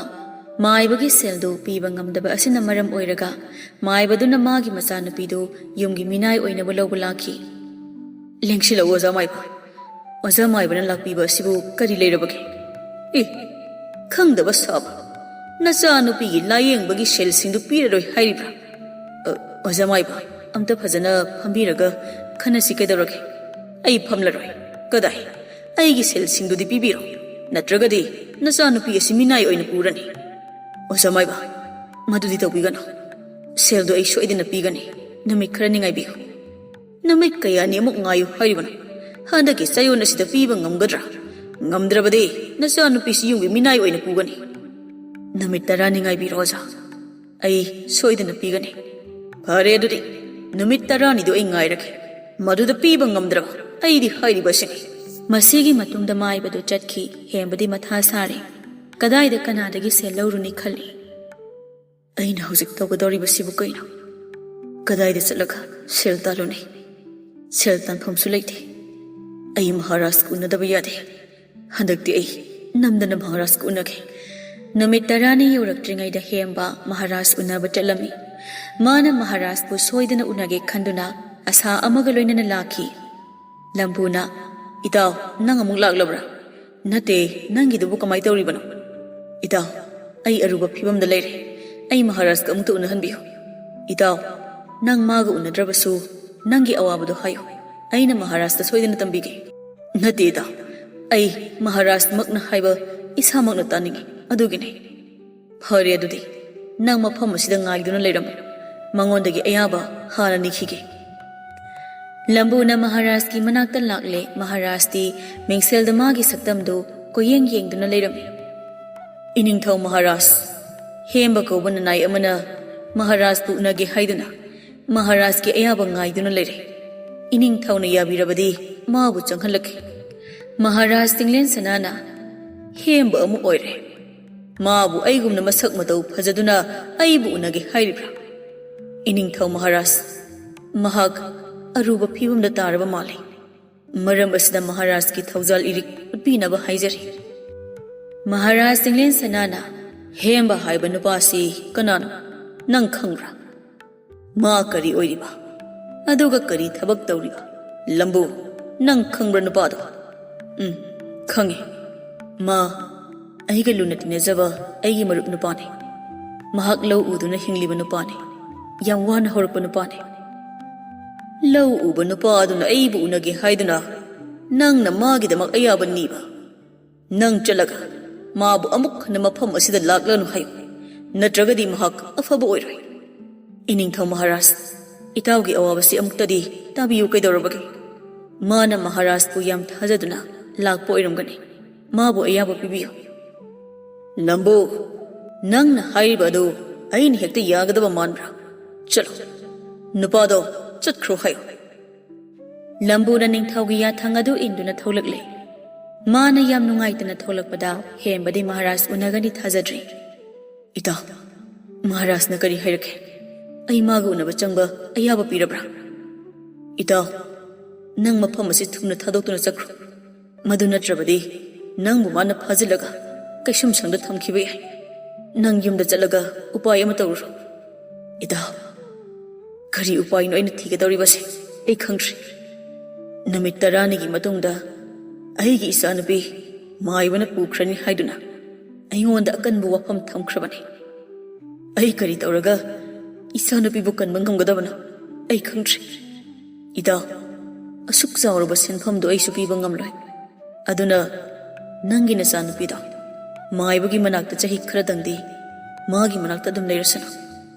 ꯃꯥꯏꯕꯒꯤ ꯁꯦꯜꯗꯨ ꯄꯤꯕ ꯉꯝꯗꯕ ꯑꯁꯤꯅ ꯃꯔꯝ ꯑꯣꯏꯔꯒ ꯃꯥꯏꯕꯗꯨꯅ ꯃꯥꯒꯤ ꯃꯆꯥꯅꯨꯄꯤꯗꯨ ꯌꯨꯝꯒꯤ ꯃꯤꯅꯥꯏ ꯑꯣꯏꯅꯕ ꯂꯧꯕ ꯂꯥꯛꯈꯤ꯫ ꯂꯦꯡꯁꯤꯜꯂꯛꯎ, ꯑꯣꯖꯥ ꯃꯥꯏꯕ꯫ ꯑꯣꯖꯥ ꯃꯥꯏꯕꯅ ꯂꯥꯛꯄꯤꯕ ꯑꯁꯤꯕꯨ ꯀꯔꯤ ꯂꯩꯔꯕꯒꯦ? ꯑꯦ, ꯈꯪꯗꯕ ꯁꯥꯕ꯫ ꯅꯆꯥꯅꯨꯄꯤꯒꯤ ꯂꯥꯌꯦꯡꯕꯒꯤ ꯁꯦꯜꯁꯤꯡꯗꯨ ꯄꯤꯔꯔꯣꯏ ꯍꯥꯏꯔꯤꯕ꯭ꯔꯥ? ꯑ, ꯑꯣꯖꯥ ꯃꯥꯏꯕ, ꯑꯝꯇ ꯐꯖꯅ ꯐꯝꯕꯤꯔꯒ ꯈꯟꯅꯁꯤ ꯀꯩꯗꯧꯔꯒꯦ? ꯑꯩ ꯐꯝꯂꯔꯣꯏ꯫ ꯀꯗꯥꯏ? ꯑꯩꯒꯤ ꯁꯦꯜꯁꯤꯡꯗꯨꯗꯤ ꯄꯤꯕꯤꯔꯣ, ꯅꯠꯇ꯭ꯔꯒꯗꯤ ꯅꯆꯥꯅꯨꯄꯤ ꯑꯁꯤ ꯃꯤꯅꯥꯏ ꯑꯣꯏꯅ ꯄꯨꯔꯅꯤ꯫ ꯑꯣꯖꯥ ꯃꯥꯏꯕ, ꯃꯗꯨꯗꯤ ꯇꯧꯕꯤꯒꯅꯨ꯫ ꯁꯦꯜꯗꯨ ꯑꯩ ꯁꯣꯏꯗꯅ ꯄꯤꯒꯅꯤ꯫ ꯅꯨꯃꯤꯠ ꯈꯔꯅꯤ ꯉꯥꯏꯕꯤꯌꯨ꯫ ꯅꯨꯃꯤꯠ ꯀꯌꯥꯅꯤ ꯑꯃꯨꯛ ꯉꯥꯏꯌꯨ ꯍꯥꯏꯔꯤꯕꯅꯣ? ꯍꯟꯗꯛꯀꯤ ꯆꯌꯣꯜ ꯑꯁꯤꯗ ꯄꯤꯕ ꯉꯝꯒꯗ꯭ꯔꯥ? ꯉꯝꯗ꯭ꯔꯕꯗꯤ ꯅꯆꯥꯅꯨꯄꯤꯁꯤ ꯌꯨꯝꯒꯤ ꯃꯤꯅꯥꯏ ꯑꯣꯏꯅ ꯄꯨꯒꯅꯤ꯫ ꯅꯨꯃꯤꯠ ꯇꯔꯥꯅꯤ ꯉꯥꯏꯕꯤꯔꯣ, ꯑꯣꯖꯥ꯫ ꯑꯩ ꯁꯣꯏꯗꯅ ꯄꯤꯒꯅꯤ꯫ ꯐꯔꯦ, ꯑꯗꯨꯗꯤ ꯅꯨꯃꯤꯠ ꯇꯔꯥꯅꯤꯗꯨ ꯑꯩ ꯉꯥꯏꯔꯒꯦ꯫ ꯃꯗꯨꯗ ꯄꯤꯕ ꯉꯝꯗ꯭ꯔꯕ ꯑꯩꯗꯤ ꯍꯥꯏꯔꯤꯕ ꯑꯁꯤꯅꯤ꯫ ꯃꯁꯤꯒꯤ ꯃꯇꯨꯡꯗ ꯃꯥꯏꯕꯗꯨ ꯆꯠꯈꯤ꯫ ꯍꯦꯝꯕꯗꯤ ꯃꯊꯥ ꯁꯥꯔꯦ꯫ ꯀꯗꯥꯏꯗ ꯀꯅꯥꯗꯒꯤ ꯁꯦꯜ ꯂꯧꯔꯨꯅꯤ ꯈꯜꯂꯤ꯫ ꯑꯩꯅ ꯍꯧꯖꯤꯛ ꯇꯧꯒꯗꯧꯔꯤꯕꯁꯤꯕꯨ ꯀꯩꯅꯣ? ꯀꯗꯥꯏꯗ ꯆꯠꯂꯒ ꯁꯦꯜ ꯇꯥꯜꯂꯨꯅꯤ? ꯁꯦꯜ ꯇꯥꯟꯐꯝꯁꯨ ꯂꯩꯇꯦ꯫ ꯑꯩ ꯃꯍꯥꯔꯥꯖꯀ ꯎꯅꯗꯕ ꯌꯥꯗꯦ꯫ ꯍꯟꯗꯛꯇꯤ ꯑꯩ ꯅꯝꯗꯅ ꯃꯍꯥꯔꯥꯖꯀ ꯎꯅꯒꯦ꯫ ꯅꯨꯃꯤꯠ ꯇꯔꯥꯅꯤ ꯌꯧꯔꯛꯇ꯭ꯔꯤꯉꯩꯗ ꯍꯦꯝꯕ ꯃꯍꯥꯔꯥꯖ ꯎꯅꯕ ꯆꯠꯂꯝꯃꯤ꯫ ꯃꯥꯅ ꯃꯍꯥꯔꯥꯖꯄꯨ ꯁꯣꯏꯗꯅ ꯎꯅꯒꯦ ꯈꯟꯗꯨꯅ ꯑꯁꯥ ꯑꯃꯒ ꯂꯣꯏꯅꯅ ꯂꯥꯛꯈꯤ꯫ ꯂꯝꯕꯨꯅ, "ꯏꯇꯥꯎ, ꯅꯪ ꯑꯃꯨꯛ ꯂꯥꯛꯂꯕ꯭ꯔꯥ? ꯅꯠꯇꯦ, ꯅꯪꯒꯤꯗꯨꯕꯨ ꯀꯃꯥꯏ ꯇꯧꯔꯤꯕꯅꯣ?" "ꯏꯇꯥꯎ, ꯑꯩ ꯑꯔꯨꯕ ꯐꯤꯕꯝꯗ ꯂꯩꯔꯦ꯫ ꯑꯩ ꯃꯍꯥꯔꯥꯖꯀ ꯑꯃꯨꯛꯇ ꯎꯅꯍꯟꯕꯤꯌꯨ꯫ ꯏꯇꯥꯎ, ꯅꯪ ꯃꯥꯒ ꯎꯅꯗ꯭ꯔꯕꯁꯨ ꯅꯪꯒꯤ ꯑꯋꯥꯕꯗꯣ ꯍꯥꯏꯌꯨ꯫ ꯑꯩꯅ ꯃꯍꯥꯔꯥꯖꯇ ꯁꯣꯏꯗꯅ ꯇꯝꯕꯤꯒꯦ꯫" "ꯅꯠꯇꯦ ꯏꯇꯥꯎ, ꯑꯩ ꯃꯍꯥꯔꯥꯖꯃꯛꯅ ꯍꯥꯏꯕ ꯏꯁꯥꯃꯛꯅ ꯇꯥꯅꯤꯡꯏ, ꯑꯗꯨꯒꯤꯅꯤ꯫" "ꯐꯔꯦ ꯑꯗꯨꯗꯤ, ꯅꯪ ꯃꯐꯝ ꯑꯁꯤꯗ ꯉꯥꯏꯗꯨꯅ ꯂꯩꯔꯝꯃꯨ꯫ ꯃꯉꯣꯟꯗꯒꯤ ꯑꯌꯥꯕ ꯍꯥꯟꯅ ꯅꯤꯈꯤꯒꯦ꯫" ꯂꯝꯕꯨꯅ ꯃꯍꯥꯔꯥꯖꯀꯤ ꯃꯅꯥꯛꯇ ꯂꯥꯛꯂꯦ꯫ ꯃꯍꯥꯔꯥꯖꯇꯤ ꯃꯤꯡꯁꯦꯜꯗ ꯃꯥꯒꯤ ꯁꯛꯇꯝꯗꯨ ꯀꯣꯏꯌꯦꯡ ꯌꯦꯡꯗꯨꯅ ꯂꯩꯔꯝꯃꯤ꯫ "ꯏꯅꯤꯡꯊꯧ ꯃꯍꯥꯔꯥꯖ, ꯍꯦꯝꯕ ꯀꯧꯕ ꯅꯅꯥꯏ ꯑꯃꯅ ꯃꯍꯥꯔꯥꯖꯄꯨ ꯎꯅꯒꯦ ꯍꯥꯏꯗꯨꯅ ꯃꯍꯥꯔꯥꯖꯀꯤ ꯑꯌꯥꯕ ꯉꯥꯏꯗꯨꯅ ꯂꯩꯔꯦ꯫ ꯏꯅꯤꯡꯊꯧꯅ ꯌꯥꯕꯤꯔꯕꯗꯤ ꯃꯥꯕꯨ ꯆꯪꯍꯜꯂꯛꯀꯦ꯫" ꯃꯍꯥꯔꯥꯖ ꯆꯤꯡꯂꯦꯟ ꯁꯅꯥꯅ, "ꯍꯦꯝꯕ ꯑꯃ ꯑꯣꯏꯔꯦ꯫ ꯃꯥꯕꯨ ꯑꯩꯒꯨꯝꯅ ꯃꯁꯛ ꯃꯇꯧ ꯐꯖꯗꯨꯅ ꯑꯩꯕꯨ ꯎꯅꯒꯦ ꯍꯥꯏꯔꯤꯕ꯭ꯔꯥ? ꯏꯅꯤꯡꯊꯧ ꯃꯍꯥꯔꯥꯖ, ꯃꯍꯥꯛ ꯑꯔꯨꯕ ꯐꯤꯕꯝꯗ ꯇꯥꯔꯕ ꯃꯥꯜꯂꯤ꯫ ꯃꯔꯝ ꯑꯁꯤꯗ ꯃꯍꯥꯔꯥꯖꯀꯤ ꯊꯧꯖꯥꯜ ꯏꯔꯤꯛ ꯎꯠꯄꯤꯅꯕ ꯍꯥꯏꯖꯔꯤ꯫" ꯃꯍꯥꯔꯥꯖ ꯆꯤꯡꯂꯦꯟ ꯁꯅꯥꯅ, "ꯍꯦꯝꯕ ꯍꯥꯏꯕ ꯅꯨꯄꯥꯁꯤ ꯀꯅꯥꯅꯣ? ꯅꯪ ꯈꯪꯕ꯭ꯔꯥ? ꯃꯥ ꯀꯔꯤ ꯑꯣꯏꯔꯤꯕ? ꯑꯗꯨꯒ ꯀꯔꯤ ꯊꯕꯛ ꯇꯧꯔꯤꯕ? ꯂꯝꯕꯨ, ꯅꯪ ꯈꯪꯕ꯭ꯔꯥ ꯅꯨꯄꯥꯗꯣ?" "ꯎꯝ, ꯈꯪꯉꯤ꯫ ꯃꯥ ꯑꯩꯒ ꯂꯨꯅ ꯇꯤꯟꯅꯖꯕ ꯑꯩꯒꯤ ꯃꯔꯨꯞ ꯅꯨꯄꯥꯅꯤ꯫ ꯃꯍꯥꯛ ꯂꯧ ꯎꯗꯨꯅ ꯍꯤꯡꯂꯤꯕ ꯅꯨꯄꯥꯅꯤ꯫ ꯌꯥꯝ ꯋꯥꯅ ꯍꯧꯔꯛꯄ ꯅꯨꯄꯥꯅꯤ꯫" "ꯂꯧ ꯎꯕ ꯅꯨꯄꯥ ꯑꯗꯨꯅ ꯑꯩꯕꯨ ꯎꯅꯒꯦ ꯍꯥꯏꯗꯨꯅ ꯅꯪꯅ ꯃꯥꯒꯤꯗꯃꯛ ꯑꯌꯥꯕ ꯅꯤꯕ? ꯅꯪ ꯆꯠꯂꯒ ꯃꯥꯕꯨ ꯑꯃꯨꯛ ꯍꯟꯅ ꯃꯐꯝ ꯑꯁꯤꯗ ꯂꯥꯛꯂꯅꯨ ꯍꯥꯏꯌꯨ, ꯅꯠꯇ꯭ꯔꯒꯗꯤ ꯃꯍꯥꯛ ꯑꯐꯕ ꯑꯣꯏꯔꯣꯏ꯫" "ꯏꯅꯤꯡꯊꯧ ꯃꯍꯥꯔꯥꯖ, ꯏꯇꯥꯎꯒꯤ ꯑꯋꯥꯕꯁꯤ ꯑꯃꯨꯛꯇꯗꯤ ꯇꯥꯕꯤꯌꯨ ꯀꯩꯗꯧꯔꯕꯒꯦ? ꯃꯥꯅ ꯃꯍꯥꯔꯥꯖꯄꯨ ꯌꯥꯝ ꯊꯥꯖꯗꯨꯅ ꯂꯥꯛꯄ ꯑꯣꯏꯔꯝꯒꯅꯤ꯫ ꯃꯥꯕꯨ ꯑꯌꯥꯕ ꯄꯤꯕꯤꯌꯨ꯫" "ꯂꯝꯕꯨ, ꯅꯪꯅ ꯍꯥꯏꯔꯤꯕ ꯑꯗꯨ ꯑꯩꯅ ꯍꯦꯛꯇ ꯌꯥꯒꯗꯕ ꯃꯥꯟꯕ꯭ꯔꯥ? ꯆꯠꯂꯣ, ꯅꯨꯄꯥꯗꯣ ꯆꯠꯈ꯭ꯔꯣ ꯍꯥꯏꯌꯨ꯫" ꯂꯝꯕꯨꯅ ꯅꯤꯡꯊꯧꯒꯤ ꯌꯥꯊꯪ ꯑꯗꯨ ꯏꯟꯗꯨꯅ ꯊꯣꯛꯂꯛꯂꯦ꯫ ꯃꯥꯅ ꯌꯥꯝ ꯅꯨꯡꯉꯥꯏꯇꯅ ꯊꯣꯛꯂꯛꯄꯗ ꯍꯦꯝꯕꯗꯤ ꯃꯍꯥꯔꯥꯖ ꯎꯅꯒꯅꯤ ꯊꯥꯖꯗ꯭ꯔꯤ꯫ "ꯏꯇꯥꯎ, ꯃꯍꯥꯔꯥꯖꯅ ꯀꯔꯤ ꯍꯥꯏꯔꯛꯀꯦ? ꯑꯩ ꯃꯥꯒ ꯎꯅꯕ ꯆꯪꯕ ꯑꯌꯥꯕ ꯄꯤꯔꯕ꯭ꯔꯥ?" "ꯏꯇꯥꯎ, ꯅꯪ ꯃꯐꯝ ꯑꯁꯤ ꯊꯨꯅ ꯊꯥꯗꯣꯛꯇꯨꯅ ꯆꯠꯈ꯭ꯔꯣ꯫ ꯃꯗꯨ ꯅꯠꯇ꯭ꯔꯕꯗꯤ ꯅꯪꯕꯨ ꯃꯥꯅ ꯐꯥꯖꯤꯜꯂꯒ ꯀꯩꯁꯨꯝꯁꯪꯗ ꯊꯝꯈꯤꯕ ꯌꯥꯏ꯫ ꯅꯪ ꯌꯨꯝꯗ ꯆꯠꯂꯒ ꯎꯄꯥꯏ ꯑꯃ ꯇꯧꯔꯨꯔꯣ꯫ ꯏꯇꯥꯎ, ꯀꯔꯤ ꯎꯄꯥꯏꯅꯣ ꯑꯩꯅ ꯊꯤꯒꯗꯧꯔꯤꯕꯁꯦ? ꯑꯩ ꯈꯪꯗ꯭ꯔꯤ꯫ ꯅꯨꯃꯤꯠ ꯇꯔꯥꯅꯤꯒꯤ ꯃꯇꯨꯡꯗ ꯑꯩꯒꯤ ꯏꯆꯥꯅꯨꯄꯤ ꯃꯥꯏꯕꯅ ꯄꯨꯈ꯭ꯔꯅꯤ ꯍꯥꯏꯗꯨꯅ ꯑꯩꯉꯣꯟꯗ ꯑꯀꯟꯕ ꯋꯥꯐꯝ ꯊꯝꯈ꯭ꯔꯕꯅꯤ꯫ ꯑꯩ ꯀꯔꯤ ꯇꯧꯔꯒ ꯏꯆꯥꯅꯨꯄꯤꯕꯨ ꯀꯟꯕ ꯉꯝꯒꯗꯕꯅꯣ? ꯑꯩ ꯈꯪꯗ꯭ꯔꯤ꯫ ꯏꯇꯥꯎ, ꯑꯁꯨꯛ ꯆꯥꯎꯔꯕ ꯁꯦꯟꯐꯝꯗꯨ ꯑꯩꯁꯨ ꯄꯤꯕ ꯉꯝꯂꯣꯏ꯫ ꯑꯗꯨꯅ ꯅꯪꯒꯤ ꯅꯆꯥꯅꯨꯄꯤꯗꯣ ꯃꯥꯏꯕꯒꯤ ꯃꯅꯥꯛꯇ ꯆꯍꯤ ꯈꯔꯗꯪꯗꯤ ꯃꯥꯒꯤ ꯃꯅꯥꯛꯇ ꯑꯗꯨꯝ ꯂꯩꯔꯁꯅꯨ꯫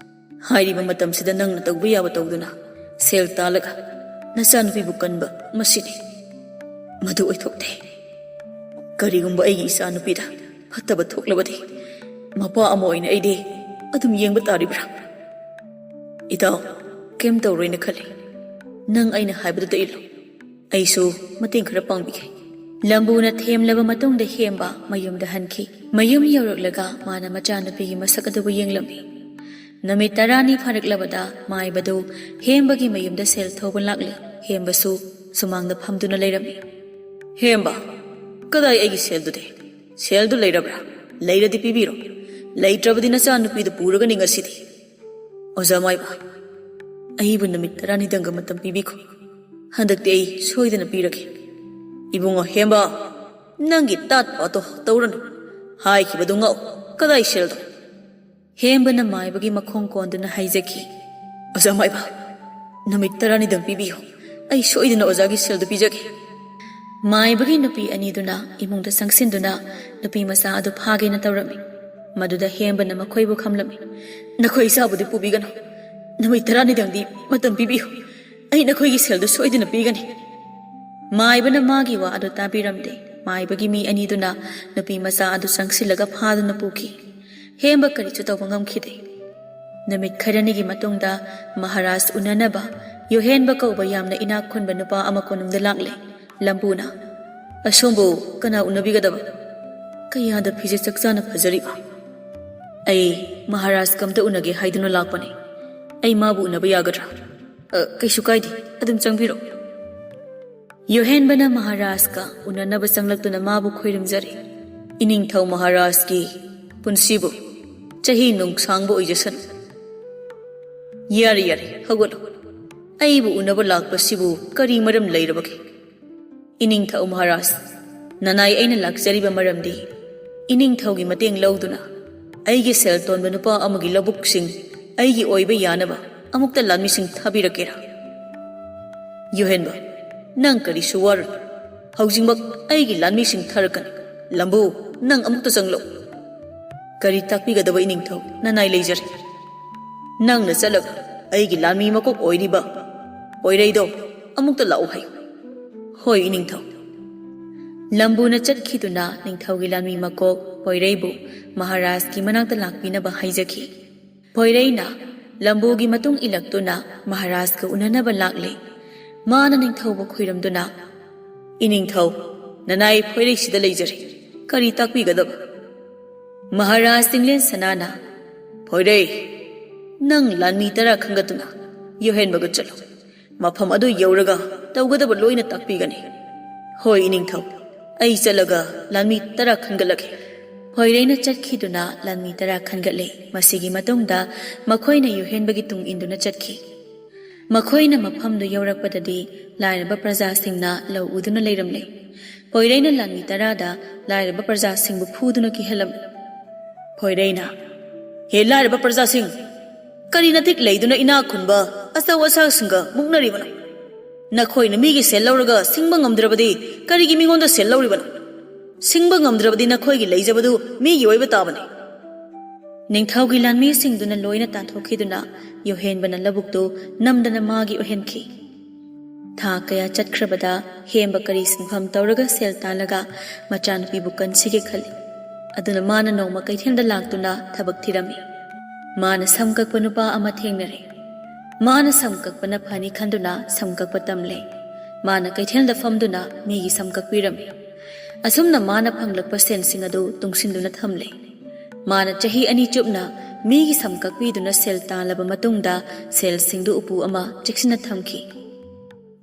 ꯍꯥꯏꯔꯤꯕ ꯃꯇꯝꯁꯤꯗ ꯅꯪꯅ ꯇꯧꯕ ꯌꯥꯕ ꯇꯧꯗꯨꯅ ꯁꯦꯜ ꯇꯥꯜꯂꯒ ꯅꯆꯥꯅꯨꯄꯤꯕꯨ ꯀꯟꯕ, ꯃꯁꯤꯅꯤ꯫ ꯃꯗꯨ ꯑꯣꯏꯊꯣꯛꯇꯦ꯫ ꯀꯔꯤꯒꯨꯝꯕ ꯑꯩꯒꯤ ꯏꯆꯥꯅꯨꯄꯤꯗ ꯐꯠꯇꯕ ꯊꯣꯛꯂꯕꯗꯤ, ꯃꯄꯥ ꯑꯃ ꯑꯣꯏꯅ ꯑꯩꯗꯤ ꯑꯗꯨꯝ ꯌꯦꯡꯕ ꯇꯥꯔꯤꯕ꯭ꯔꯥ? ꯏꯇꯥꯎ, ꯀꯩꯝ ꯇꯧꯔꯣꯏꯅ ꯈꯜꯂꯤ꯫ ꯅꯪ ꯑꯩꯅ ꯍꯥꯏꯕꯗꯨꯗ ꯏꯜꯂꯨ꯫ ꯑꯩꯁꯨ ꯃꯇꯦꯡ ꯈꯔ ꯄꯥꯡꯕꯤꯒꯦ꯫ ꯂꯝꯕꯨꯅ ꯊꯦꯝꯂꯕ ꯃꯇꯨꯡꯗ ꯍꯦꯝꯕ ꯃꯌꯨꯝꯗ ꯍꯟꯈꯤ꯫ ꯃꯌꯨꯝ ꯌꯧꯔꯛꯂꯒ ꯃꯥꯅ ꯃꯆꯥꯅꯨꯄꯤꯒꯤ ꯃꯁꯛ ꯑꯗꯨꯕꯨ ꯌꯦꯡꯂꯝꯃꯤ꯫ ꯅꯨꯃꯤꯠ ꯇꯔꯥꯅꯤ ꯐꯥꯔꯛꯂꯕꯗ ꯃꯥꯏꯕꯗꯨ ꯍꯦꯝꯕꯒꯤ ꯃꯌꯨꯝꯗ ꯁꯦꯜ ꯊꯧꯕ ꯂꯥꯛꯂꯦ꯫ ꯍꯦꯝꯕꯁꯨ ꯁꯨꯃꯥꯡꯗ ꯐꯝꯗꯨꯅ ꯂꯩꯔꯝꯃꯤ꯫ "ꯍꯦꯝꯕ, ꯀꯗꯥꯏ ꯑꯩꯒꯤ ꯁꯦꯜꯗꯨꯗꯤ? ꯁꯦꯜꯗꯨ ꯂꯩꯔꯕ꯭ꯔꯥ? ꯂꯩꯔꯗꯤ ꯄꯤꯕꯤꯔꯣ꯫ ꯂꯩꯇ꯭ꯔꯕꯗꯤ ꯅꯆꯥꯅꯨꯄꯤꯗꯨ ꯄꯨꯔꯒꯅꯤ ꯉꯁꯤꯗꯤ꯫" "ꯑꯣꯖꯥ ꯃꯥꯏꯕ, ꯑꯩꯕꯨ ꯅꯨꯃꯤꯠ ꯇꯔꯥꯅꯤꯗꯪꯒ ꯃꯇꯝ ꯄꯤꯕꯤꯈꯣ꯫ ꯍꯟꯗꯛꯇꯤ ꯑꯩ ꯁꯣꯏꯗꯅ ꯄꯤꯔꯒꯦ꯫" "ꯏꯕꯨꯡꯉꯣ ꯍꯦꯝꯕ, ꯅꯪꯒꯤ ꯇꯥꯠ ꯄꯥꯠꯇꯣ ꯇꯧꯔꯅꯨ꯫ ꯍꯥꯏꯈꯤꯕꯗꯨ ꯉꯥꯛꯎ꯫ ꯀꯗꯥꯏ ꯁꯦꯜꯗꯣ?" ꯍꯦꯝꯕꯅ ꯃꯥꯏꯕꯒꯤ ꯃꯈꯣꯡ ꯀꯣꯟꯗꯨꯅ ꯍꯥꯏꯖꯈꯤ꯫ "ꯑꯣꯖꯥ ꯃꯥꯏꯕ, ꯅꯨꯃꯤꯠ ꯇꯔꯥꯅꯤꯗꯪ ꯄꯤꯕꯤꯌꯨ꯫ ꯑꯩ ꯁꯣꯏꯗꯅ ꯑꯣꯖꯥꯒꯤ ꯁꯦꯜꯗꯨ ꯄꯤꯖꯒꯦ꯫" ꯃꯥꯏꯕꯒꯤ ꯅꯨꯄꯤ ꯑꯅꯤꯗꯨꯅ ꯏꯃꯨꯡꯗ ꯆꯪꯁꯤꯟꯗꯨꯅ ꯅꯨꯄꯤ ꯃꯆꯥ ꯑꯗꯨ ꯐꯥꯒꯦꯅ ꯇꯧꯔꯝꯃꯤ꯫ ꯃꯗꯨꯗ ꯍꯦꯝꯕꯅ ꯃꯈꯣꯏꯕꯨ ꯈꯝꯂꯝꯃꯤ꯫ "ꯅꯈꯣꯏ ꯏꯆꯥꯕꯨꯗꯤ ꯄꯨꯕꯤꯒꯅꯨ꯫ ꯅꯨꯃꯤꯠ ꯇꯔꯥꯅꯤꯗꯪꯗꯤ ꯃꯇꯝ ꯄꯤꯕꯤꯌꯨ꯫ ꯑꯩ ꯅꯈꯣꯏꯒꯤ ꯁꯦꯜꯗꯨ ꯁꯣꯏꯗꯅ ꯄꯤꯒꯅꯤ꯫" ꯃꯥꯏꯕꯅ ꯃꯥꯒꯤ ꯋꯥ ꯑꯗꯨ ꯇꯥꯕꯤꯔꯝꯗꯦ꯫ ꯃꯥꯏꯕꯒꯤ ꯃꯤ ꯑꯅꯤꯗꯨꯅ ꯅꯨꯄꯤ ꯃꯆꯥ ꯑꯗꯨ ꯆꯪꯁꯤꯜꯂꯒ ꯐꯥꯗꯨꯅ ꯄꯨꯈꯤ꯫ ꯍꯦꯝꯕ ꯀꯔꯤꯁꯨ ꯇꯧꯕ ꯉꯝꯈꯤꯗꯦ꯫ ꯅꯨꯃꯤꯠ ꯈꯔꯅꯤꯒꯤ ꯃꯇꯨꯡꯗ ꯃꯍꯥꯔꯥꯖ ꯎꯅꯅꯕ ꯌꯣꯍꯦꯟꯕ ꯀꯧꯕ ꯌꯥꯝꯅ ꯏꯅꯥꯛ ꯈꯨꯟꯕ ꯅꯨꯄꯥ ꯑꯃ ꯀꯣꯅꯨꯡꯗ ꯂꯥꯛꯂꯦ꯫ ꯂꯝꯕꯨꯅ, "ꯑꯁꯣꯝꯕꯨ ꯀꯅꯥ ꯎꯅꯕꯤꯒꯗꯕ?" "ꯀꯌꯥꯗ ꯐꯤꯖꯦꯠ ꯆꯛꯆꯥꯅ ꯐꯖꯔꯤꯕ?" "ꯑꯩ ꯃꯍꯥꯔꯥꯖ ꯀꯝꯇ ꯎꯅꯒꯦ ꯍꯥꯏꯗꯨꯅ ꯂꯥꯛꯄꯅꯤ꯫ ꯑꯩ ꯃꯥꯕꯨ ꯎꯅꯕ ꯌꯥꯒꯗ꯭ꯔꯥ?" "ꯑ, ꯀꯩꯁꯨ ꯀꯥꯏꯗꯦ, ꯑꯗꯨꯝ ꯆꯪꯕꯤꯔꯣ꯫" ꯌꯣꯍꯦꯟꯕꯅ ꯃꯍꯥꯔꯥꯖꯀ ꯎꯅꯅꯕ ꯆꯪꯂꯛꯇꯨꯅ ꯃꯥꯕꯨ ꯈꯣꯏꯔꯨꯝꯖꯔꯦ꯫ ꯏꯅꯤꯡꯊꯧ ꯃꯍꯥꯔꯥꯖꯀꯤ ꯄꯨꯟꯁꯤꯕꯨ ꯆꯍꯤ ꯅꯨꯡꯁꯥꯡꯕ ꯑꯣꯏꯖꯁꯅꯨ꯫ ꯌꯥꯔꯦ, ꯌꯥꯔꯦ, ꯍꯧꯒꯠꯂꯣ꯫ ꯑꯩꯕꯨ ꯎꯅꯕ ꯂꯥꯛꯄꯁꯤꯕꯨ ꯀꯔꯤ ꯃꯔꯝ ꯂꯩꯔꯕꯒꯦ? ꯏꯅꯤꯡꯊꯧ ꯃꯍꯥꯔꯥꯖ, ꯅꯅꯥꯏ ꯑꯩꯅ ꯂꯥꯛꯆꯔꯤꯕ ꯃꯔꯝꯗꯤ, ꯏꯅꯤꯡꯊꯧꯒꯤ ꯃꯇꯦꯡ ꯂꯧꯗꯨꯅ ꯑꯩꯒꯤ ꯁꯦꯜ ꯇꯣꯟꯕ ꯅꯨꯄꯥ ꯑꯃꯒꯤ ꯂꯧꯕꯨꯛꯁꯤꯡ ꯑꯩꯒꯤ ꯑꯣꯏꯕ ꯌꯥꯅꯕ ꯑꯃꯨꯛꯇ ꯂꯥꯟꯃꯤꯁꯤꯡ ꯊꯥꯕꯤꯔꯛꯀꯦꯔꯥ? ꯌꯨꯍꯦꯟꯕ, ꯅꯪ ꯀꯔꯤꯁꯨ ꯋꯥꯔꯨꯅꯨ꯫ ꯍꯧꯖꯤꯛꯃꯛ ꯑꯩꯒꯤ ꯂꯥꯟꯃꯤꯁꯤꯡ ꯊꯥꯔꯛꯀꯅꯤ꯫ ꯂꯝꯕꯨ, ꯅꯪ ꯑꯃꯨꯛꯇ ꯆꯪꯂꯛꯎ꯫ ꯀꯔꯤ ꯇꯥꯛꯄꯤꯒꯗꯕ ꯏꯅꯤꯡꯊꯧ? ꯅꯅꯥꯏ ꯂꯩꯖꯔꯦ꯫ ꯅꯪꯅ ꯆꯠꯂꯒ ꯑꯩꯒꯤ ꯂꯥꯟꯃꯤ ꯃꯀꯣꯛ ꯑꯣꯏꯔꯤꯕ ꯄꯣꯏꯔꯩꯗꯣ ꯑꯃꯨꯛꯇ ꯂꯥꯛꯎ ꯍꯥꯏꯌꯨ꯫ ꯍꯣꯏ, ꯏꯅꯤꯡꯊꯧ꯫ ꯂꯝꯕꯨꯅ ꯆꯠꯈꯤꯗꯨꯅ ꯅꯤꯡꯊꯧꯒꯤ ꯂꯥꯟꯃꯤ ꯃꯀꯣꯛ ꯄꯣꯏꯔꯩꯕꯨ ꯃꯍꯥꯔꯥꯖꯀꯤ ꯃꯅꯥꯛꯇ ꯂꯥꯛꯄꯤꯅꯕ ꯍꯥꯏꯖꯈꯤ꯫ ꯄꯣꯏꯔꯩꯅ ꯂꯝꯕꯨꯒꯤ ꯃꯇꯨꯡ ꯏꯜꯂꯛꯇꯨꯅ ꯃꯍꯥꯔꯥꯖꯀ ꯎꯅꯅꯕ ꯂꯥꯛꯂꯦ꯫ ꯃꯥꯅ ꯅꯤꯡꯊꯧꯕꯨ ꯈꯨꯏꯔꯝꯗꯨꯅ, "ꯏꯅꯤꯡꯊꯧ, ꯅꯅꯥꯏ ꯄꯣꯏꯔꯩꯁꯤꯗ ꯂꯩꯖꯔꯦ꯫ ꯀꯔꯤ ꯇꯥꯛꯄꯤꯒꯗꯕ?" ꯃꯍꯥꯔꯥꯖ ꯆꯤꯡꯂꯦꯟ ꯁꯅꯥꯅ, "ꯄꯣꯏꯔꯩ, ꯅꯪ ꯂꯥꯟꯃꯤ ꯇꯔꯥ ꯈꯟꯒꯠꯇꯨꯅ ꯌꯨꯍꯦꯟꯕꯒ ꯆꯠꯂꯨ꯫ ꯃꯐꯝ ꯑꯗꯨ ꯌꯧꯔꯒ ꯇꯧꯒꯗꯕ ꯂꯣꯏꯅ ꯇꯥꯛꯄꯤꯒꯅꯤ꯫" "ꯍꯣꯏ, ꯏꯅꯤꯡꯊꯧ, ꯑꯩ ꯆꯠꯂꯒ ꯂꯥꯟꯃꯤ ꯇꯔꯥ ꯈꯟꯒꯠꯂꯒꯦ꯫" ꯄꯣꯏꯔꯩꯅ ꯆꯠꯈꯤꯗꯨꯅ ꯂꯥꯟꯃꯤ ꯇꯔꯥ ꯈꯟꯒꯠꯂꯦ꯫ ꯃꯁꯤꯒꯤ ꯃꯇꯨꯡꯗ ꯃꯈꯣꯏꯅ ꯌꯨꯍꯦꯟꯕꯒꯤ ꯇꯨꯡ ꯏꯟꯗꯨꯅ ꯆꯠꯈꯤ꯫ ꯃꯈꯣꯏꯅ ꯃꯐꯝꯗꯨ ꯌꯧꯔꯛꯄꯗꯗꯤ ꯂꯥꯏꯔꯕ ꯄ꯭ꯔꯖꯥꯁꯤꯡꯅ ꯂꯧ ꯎꯗꯨꯅ ꯂꯩꯔꯝꯂꯦ꯫ ꯄꯣꯏꯔꯩꯅ ꯂꯥꯟꯃꯤ ꯇꯔꯥꯗ ꯂꯥꯏꯔꯕ ꯄ꯭ꯔꯖꯥꯁꯤꯡꯕꯨ ꯐꯨꯗꯨꯅ ꯀꯤꯍꯜꯂꯝꯃꯤ꯫ ꯄꯣꯏꯔꯩꯅ, "ꯍꯦ ꯂꯥꯏꯔꯕ ꯄ꯭ꯔꯖꯥꯁꯤꯡ, ꯀꯔꯤ ꯅꯇꯤꯛ ꯂꯩꯗꯨꯅ ꯏꯅꯥꯛ ꯈꯨꯟꯕ ꯑꯆꯧ ꯑꯁꯥꯡꯁꯤꯡꯒ ꯃꯨꯛꯅꯔꯤꯕꯅꯣ? ꯅꯈꯣꯏꯅ ꯃꯤꯒꯤ ꯁꯦꯜ ꯂꯧꯔꯒ ꯁꯤꯡꯕ ꯉꯝꯗ꯭ꯔꯕꯗꯤ ꯀꯔꯤꯒꯤ ꯃꯤꯉꯣꯟꯗ ꯁꯦꯜ ꯂꯧꯔꯤꯕꯅꯣ? ꯁꯤꯡꯕ ꯉꯝꯗ꯭ꯔꯕꯗꯤ ꯅꯈꯣꯏꯒꯤ ꯂꯩꯖꯕꯗꯨ ꯃꯤꯒꯤ ꯑꯣꯏꯕ ꯇꯥꯕꯅꯤ꯫" ꯅꯤꯡꯊꯧꯒꯤ ꯂꯥꯟꯃꯤꯁꯤꯡꯗꯨꯅ ꯂꯣꯏꯅ ꯇꯥꯟꯊꯣꯛꯈꯤꯗꯨꯅ ꯌꯨꯍꯦꯟꯕꯅ ꯂꯧꯕꯨꯛꯇꯨ ꯅꯝꯗꯅ ꯃꯥꯒꯤ ꯑꯣꯏꯍꯟꯈꯤ꯫ ꯊꯥ ꯀꯌꯥ ꯆꯠꯈ꯭ꯔꯕꯗ ꯍꯦꯝꯕ ꯀꯔꯤ ꯁꯤꯟꯐꯝ ꯇꯧꯔꯒ ꯁꯦꯜ ꯇꯥꯜꯂꯒ ꯃꯆꯥꯅꯨꯄꯤꯕꯨ ꯀꯟꯁꯤꯒꯦ ꯈꯜꯂꯤ꯫ ꯑꯗꯨꯅ ꯃꯥꯅ ꯅꯣꯡꯃ ꯀꯩꯊꯦꯜꯗ ꯂꯥꯛꯇꯨꯅ ꯊꯕꯛ ꯊꯤꯔꯝꯃꯤ꯫ ꯃꯥꯅ ꯁꯝ ꯀꯛꯄ ꯅꯨꯄꯥ ꯑꯃ ꯊꯦꯡꯅꯔꯦ꯫ ꯃꯥꯅ ꯁꯝ ꯀꯛꯄꯅ ꯐꯅꯤ ꯈꯟꯗꯨꯅ ꯁꯝ ꯀꯛꯄ ꯇꯝꯂꯦ꯫ ꯃꯥꯅ ꯀꯩꯊꯦꯜꯗ ꯐꯝꯗꯨꯅ ꯃꯤꯒꯤ ꯁꯝ ꯀꯛꯄꯤꯔꯝꯃꯤ꯫ ꯑꯁꯨꯝꯅ ꯃꯥꯅ ꯐꯪꯂꯛꯄ ꯁꯦꯜꯁꯤꯡ ꯑꯗꯨ ꯇꯨꯡꯁꯤꯟꯗꯨꯅ ꯊꯝꯂꯦ꯫ ꯃꯥꯅ ꯆꯍꯤ ꯑꯅꯤ ꯆꯨꯞꯅ ꯃꯤꯒꯤ ꯁꯝ ꯀꯛꯄꯤꯗꯨꯅ ꯁꯦꯜ ꯇꯥꯜꯂꯕ ꯃꯇꯨꯡꯗ ꯁꯦꯜꯁꯤꯡꯗꯨ ꯎꯄꯨ ꯑꯃ ꯆꯦꯛꯁꯤꯟꯅ ꯊꯝꯈꯤ꯫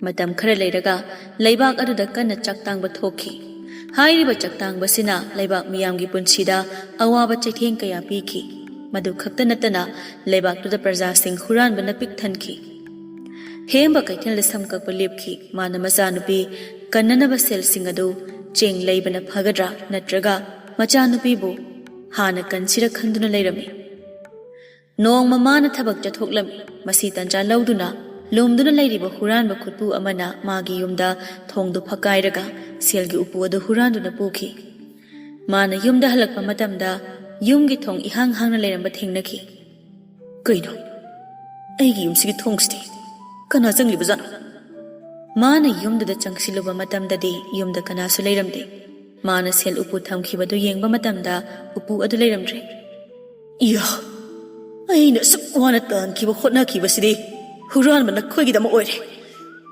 ꯃꯇꯝ ꯈꯔ ꯂꯩꯔꯒ ꯂꯩꯕꯥꯛ ꯑꯗꯨꯗ ꯀꯟꯅ ꯆꯥꯛ ꯇꯥꯡꯕ ꯊꯣꯛꯈꯤ꯫ ꯍꯥꯏꯔꯤꯕ ꯆꯥꯛꯇꯥꯡꯕꯁꯤꯅ ꯂꯩꯕꯥꯛ ꯃꯤꯌꯥꯝꯒꯤ ꯄꯨꯟꯁꯤꯗ ꯑꯋꯥꯕ ꯆꯩꯊꯦꯡ ꯀꯌꯥ ꯄꯤꯈꯤ꯫ ꯃꯗꯨ ꯈꯛꯇ ꯅꯠꯇꯅ ꯂꯩꯕꯥꯛꯇꯨꯗ ꯄ꯭ꯔꯖꯥꯁꯤꯡ ꯍꯨꯔꯥꯟꯕꯅ ꯄꯤꯛ ꯊꯟꯈꯤ꯫ ꯍꯦꯝꯕ ꯀꯩꯊꯦꯜꯗ ꯁꯝ ꯀꯛꯄ ꯂꯦꯞꯈꯤ꯫ ꯃꯥꯅ ꯃꯆꯥꯅꯨꯄꯤ ꯀꯟꯅꯅꯕ ꯁꯦꯜꯁꯤꯡ ꯑꯗꯨ ꯆꯦꯡ ꯂꯩꯕꯅ ꯐꯒꯗ꯭ꯔꯥ ꯅꯠꯇ꯭ꯔꯒ ꯃꯆꯥꯅꯨꯄꯤꯕꯨ ꯍꯥꯟꯅ ꯀꯟꯁꯤꯔ ꯈꯟꯗꯨꯅ ꯂꯩꯔꯝꯃꯤ꯫ ꯅꯣꯡꯃ ꯃꯥꯅ ꯊꯕꯛ ꯆꯠꯊꯣꯛꯂꯝꯃꯤ꯫ ꯃꯁꯤ ꯇꯟꯖꯥ ꯂꯧꯗꯨꯅ ꯂꯨꯝꯗꯨꯅ ꯂꯩꯔꯤꯕ ꯍꯨꯔꯥꯟꯕ ꯈꯨꯠꯄꯨ ꯑꯃꯅ ꯃꯥꯒꯤ ꯌꯨꯝꯗ ꯊꯣꯡꯗꯨ ꯐꯛꯀꯥꯏꯔꯒ ꯁꯦꯜꯒꯤ ꯎꯄꯨ ꯑꯗꯨ ꯍꯨꯔꯥꯟꯗꯨꯅ ꯄꯨꯈꯤ꯫ ꯃꯥꯅ ꯌꯨꯝꯗ ꯍꯜꯂꯛꯄ ꯃꯇꯝꯗ ꯌꯨꯝꯒꯤ ꯊꯣꯡ ꯏꯍꯥꯡ ꯍꯥꯡꯅ ꯂꯩꯔꯝꯕ ꯊꯦꯡꯅꯈꯤ꯫ "ꯀꯩꯅꯣ? ꯑꯩꯒꯤ ꯌꯨꯝꯁꯤꯒꯤ ꯊꯣꯡꯁꯤꯗꯤ ꯀꯅꯥ ꯆꯪꯂꯤꯕꯖꯥꯠꯅꯣ?" ꯃꯥꯅ ꯌꯨꯝꯗꯨꯗ ꯆꯪꯁꯤꯜꯂꯨꯕ ꯃꯇꯝꯗꯗꯤ ꯌꯨꯝꯗ ꯀꯅꯥꯁꯨ ꯂꯩꯔꯝꯗꯦ꯫ ꯃꯥꯅ ꯁꯦꯜ ꯎꯄꯨ ꯊꯝꯈꯤꯕꯗꯨ ꯌꯦꯡꯕ ꯃꯇꯝꯗ ꯎꯄꯨ ꯑꯗꯨ ꯂꯩꯔꯝꯗ꯭ꯔꯦ꯫ "ꯏꯌꯥ, ꯑꯩꯅ ꯑꯁꯨꯛ ꯋꯥꯅ ꯇꯥꯟꯈꯤꯕ ꯍꯣꯠꯅꯈꯤꯕꯁꯤꯗꯤ ꯍꯨꯔꯥꯟꯕ ꯅꯈꯣꯏꯒꯤꯗꯃꯛ ꯑꯣꯏꯔꯦ꯫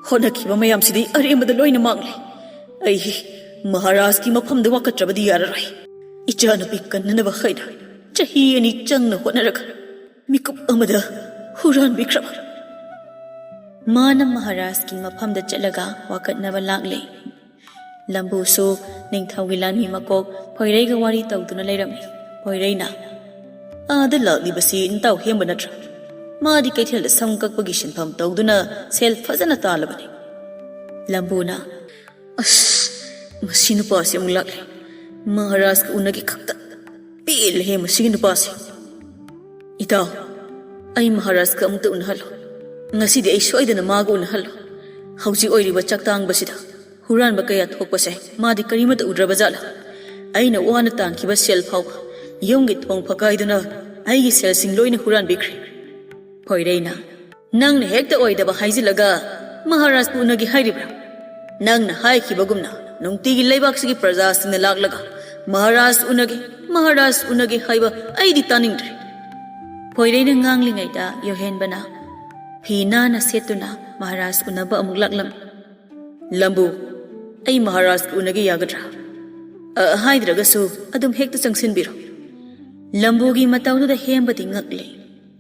ꯍꯣꯠꯅꯈꯤꯕ ꯃꯌꯥꯝꯁꯤꯗꯤ ꯑꯔꯦꯝꯕꯗ ꯂꯣꯏꯅ ꯃꯥꯡꯂꯦ꯫ ꯑꯩ ꯃꯍꯥꯔꯥꯖꯀꯤ ꯃꯐꯝꯗ ꯋꯥꯀꯠꯇ꯭ꯔꯕꯗꯤ ꯌꯥꯔꯔꯣꯏ꯫ ꯏꯆꯥꯅꯨꯄꯤ ꯀꯟꯅꯅꯕ ꯍꯥꯏꯅ ꯆꯍꯤ ꯑꯅꯤ ꯆꯪꯅ ꯍꯣꯠꯅꯔꯒ ꯃꯤꯀꯨꯞ ꯑꯃꯗ ꯍꯨꯔꯥꯟꯕꯤꯈ꯭ꯔꯕ?" ꯃꯥꯅ ꯃꯍꯥꯔꯥꯖꯀꯤ ꯃꯐꯝꯗ ꯆꯠꯂꯒ ꯋꯥꯀꯠꯅꯕ ꯂꯥꯛꯂꯦ꯫ ꯂꯝꯕꯨꯁꯨ ꯅꯤꯡꯊꯧꯒꯤ ꯂꯥꯟꯃꯤ ꯃꯀꯣꯛ ꯐꯣꯏꯔꯩꯒ ꯋꯥꯔꯤ ꯇꯧꯗꯨꯅ ꯂꯩꯔꯝꯃꯤ꯫ ꯐꯣꯏꯔꯩꯅ, "ꯑꯥꯗ ꯂꯥꯛꯂꯤꯕꯁꯤ ꯅꯇꯥꯎ ꯍꯦꯝꯕ ꯅꯠꯇ꯭ꯔꯥ? ꯃꯥꯗꯤ ꯀꯩꯊꯦꯜꯗ ꯁꯝ ꯀꯛꯄꯒꯤ ꯁꯤꯟꯐꯝ ꯇꯧꯗꯨꯅ ꯁꯦꯜ ꯐꯖꯅ ꯇꯥꯜꯂꯕꯅꯤ꯫" ꯂꯝꯕꯨꯅ, "ꯑꯁ, ꯃꯁꯤ ꯅꯨꯄꯥꯁꯤ ꯑꯃꯨꯛ ꯂꯥꯛꯂꯦ꯫ ꯃꯍꯥꯔꯥꯖꯀ ꯎꯅꯒꯦ ꯈꯛꯇ꯫ ꯄꯦꯜꯂꯦꯍꯦ ꯃꯁꯤꯒꯤ ꯅꯨꯄꯥꯁꯦ꯫ ꯏꯇꯥꯎ, ꯑꯩ ꯃꯍꯥꯔꯥꯖꯀ ꯑꯃꯨꯛꯇ ꯎꯅꯍꯜꯂꯣ꯫ ꯉꯁꯤꯗꯤ ꯑꯩ ꯁꯣꯏꯗꯅ ꯃꯥꯒ ꯎꯅꯍꯜꯂꯣ꯫ ꯍꯧꯖꯤꯛ ꯑꯣꯏꯔꯤꯕ ꯆꯥꯛꯇꯥꯡꯕꯁꯤꯗ ꯍꯨꯔꯥꯟꯕ ꯀꯌꯥ ꯊꯣꯛꯄꯁꯦ ꯃꯥꯗꯤ ꯀꯔꯤꯃꯠꯇ ꯎꯗ꯭ꯔꯕ ꯖꯥꯠꯂꯥ? ꯑꯩꯅ ꯋꯥꯅ ꯇꯥꯟꯈꯤꯕ ꯁꯦꯜ ꯐꯥꯎꯕ ꯌꯨꯝꯒꯤ ꯊꯣꯡ ꯐꯛꯀꯥꯏꯗꯨꯅ ꯑꯩꯒꯤ ꯁꯦꯜꯁꯤꯡ ꯂꯣꯏꯅ ꯍꯨꯔꯥꯟꯕꯤꯈ꯭ꯔꯦ꯫" ꯐꯣꯏꯔꯩꯅ, "ꯅꯪꯅ ꯍꯦꯛꯇ ꯑꯣꯏꯗꯕ ꯍꯥꯏꯖꯤꯜꯂꯒ ꯃꯍꯥꯔꯥꯖꯄꯨ ꯎꯅꯒꯦ ꯍꯥꯏꯔꯤꯕ꯭ꯔꯥ? ꯅꯪꯅ ꯍꯥꯏꯈꯤꯕꯒꯨꯝꯅ ꯅꯨꯡꯇꯤꯒꯤ ꯂꯩꯕꯥꯛꯁꯤꯒꯤ ꯄ꯭ꯔꯖꯥꯁꯤꯡꯅ ꯂꯥꯛꯂꯒ ꯃꯍꯥꯔꯥꯖ ꯎꯅꯒꯦ, ꯃꯍꯥꯔꯥꯖ ꯎꯅꯒꯦ ꯍꯥꯏꯕ ꯑꯩꯗꯤ ꯇꯥꯅꯤꯡꯗ꯭ꯔꯦ꯫" ꯐꯣꯏꯔꯩꯅ ꯉꯥꯡꯂꯤꯉꯩꯗ ꯌꯣꯍꯦꯟꯕꯅ ꯐꯤ ꯅꯥꯟꯅ ꯁꯦꯠꯇꯨꯅ ꯃꯍꯥꯔꯥꯖ ꯎꯅꯕ ꯑꯃꯨꯛ ꯂꯥꯛꯂꯝꯃꯤ꯫ "ꯂꯝꯕꯨ, ꯑꯩ ꯃꯍꯥꯔꯥꯖꯀ ꯎꯅꯒꯦ ꯌꯥꯒꯗ꯭ꯔꯥ? ꯑ, ꯍꯥꯏꯗ꯭ꯔꯒꯁꯨ ꯑꯗꯨꯝ ꯍꯦꯛꯇ ꯆꯪꯁꯤꯟꯕꯤꯔꯣ꯫" ꯂꯝꯕꯨꯒꯤ ꯃꯇꯧꯗꯨꯗ ꯍꯦꯝꯕꯗꯤ ꯉꯛꯂꯦ꯫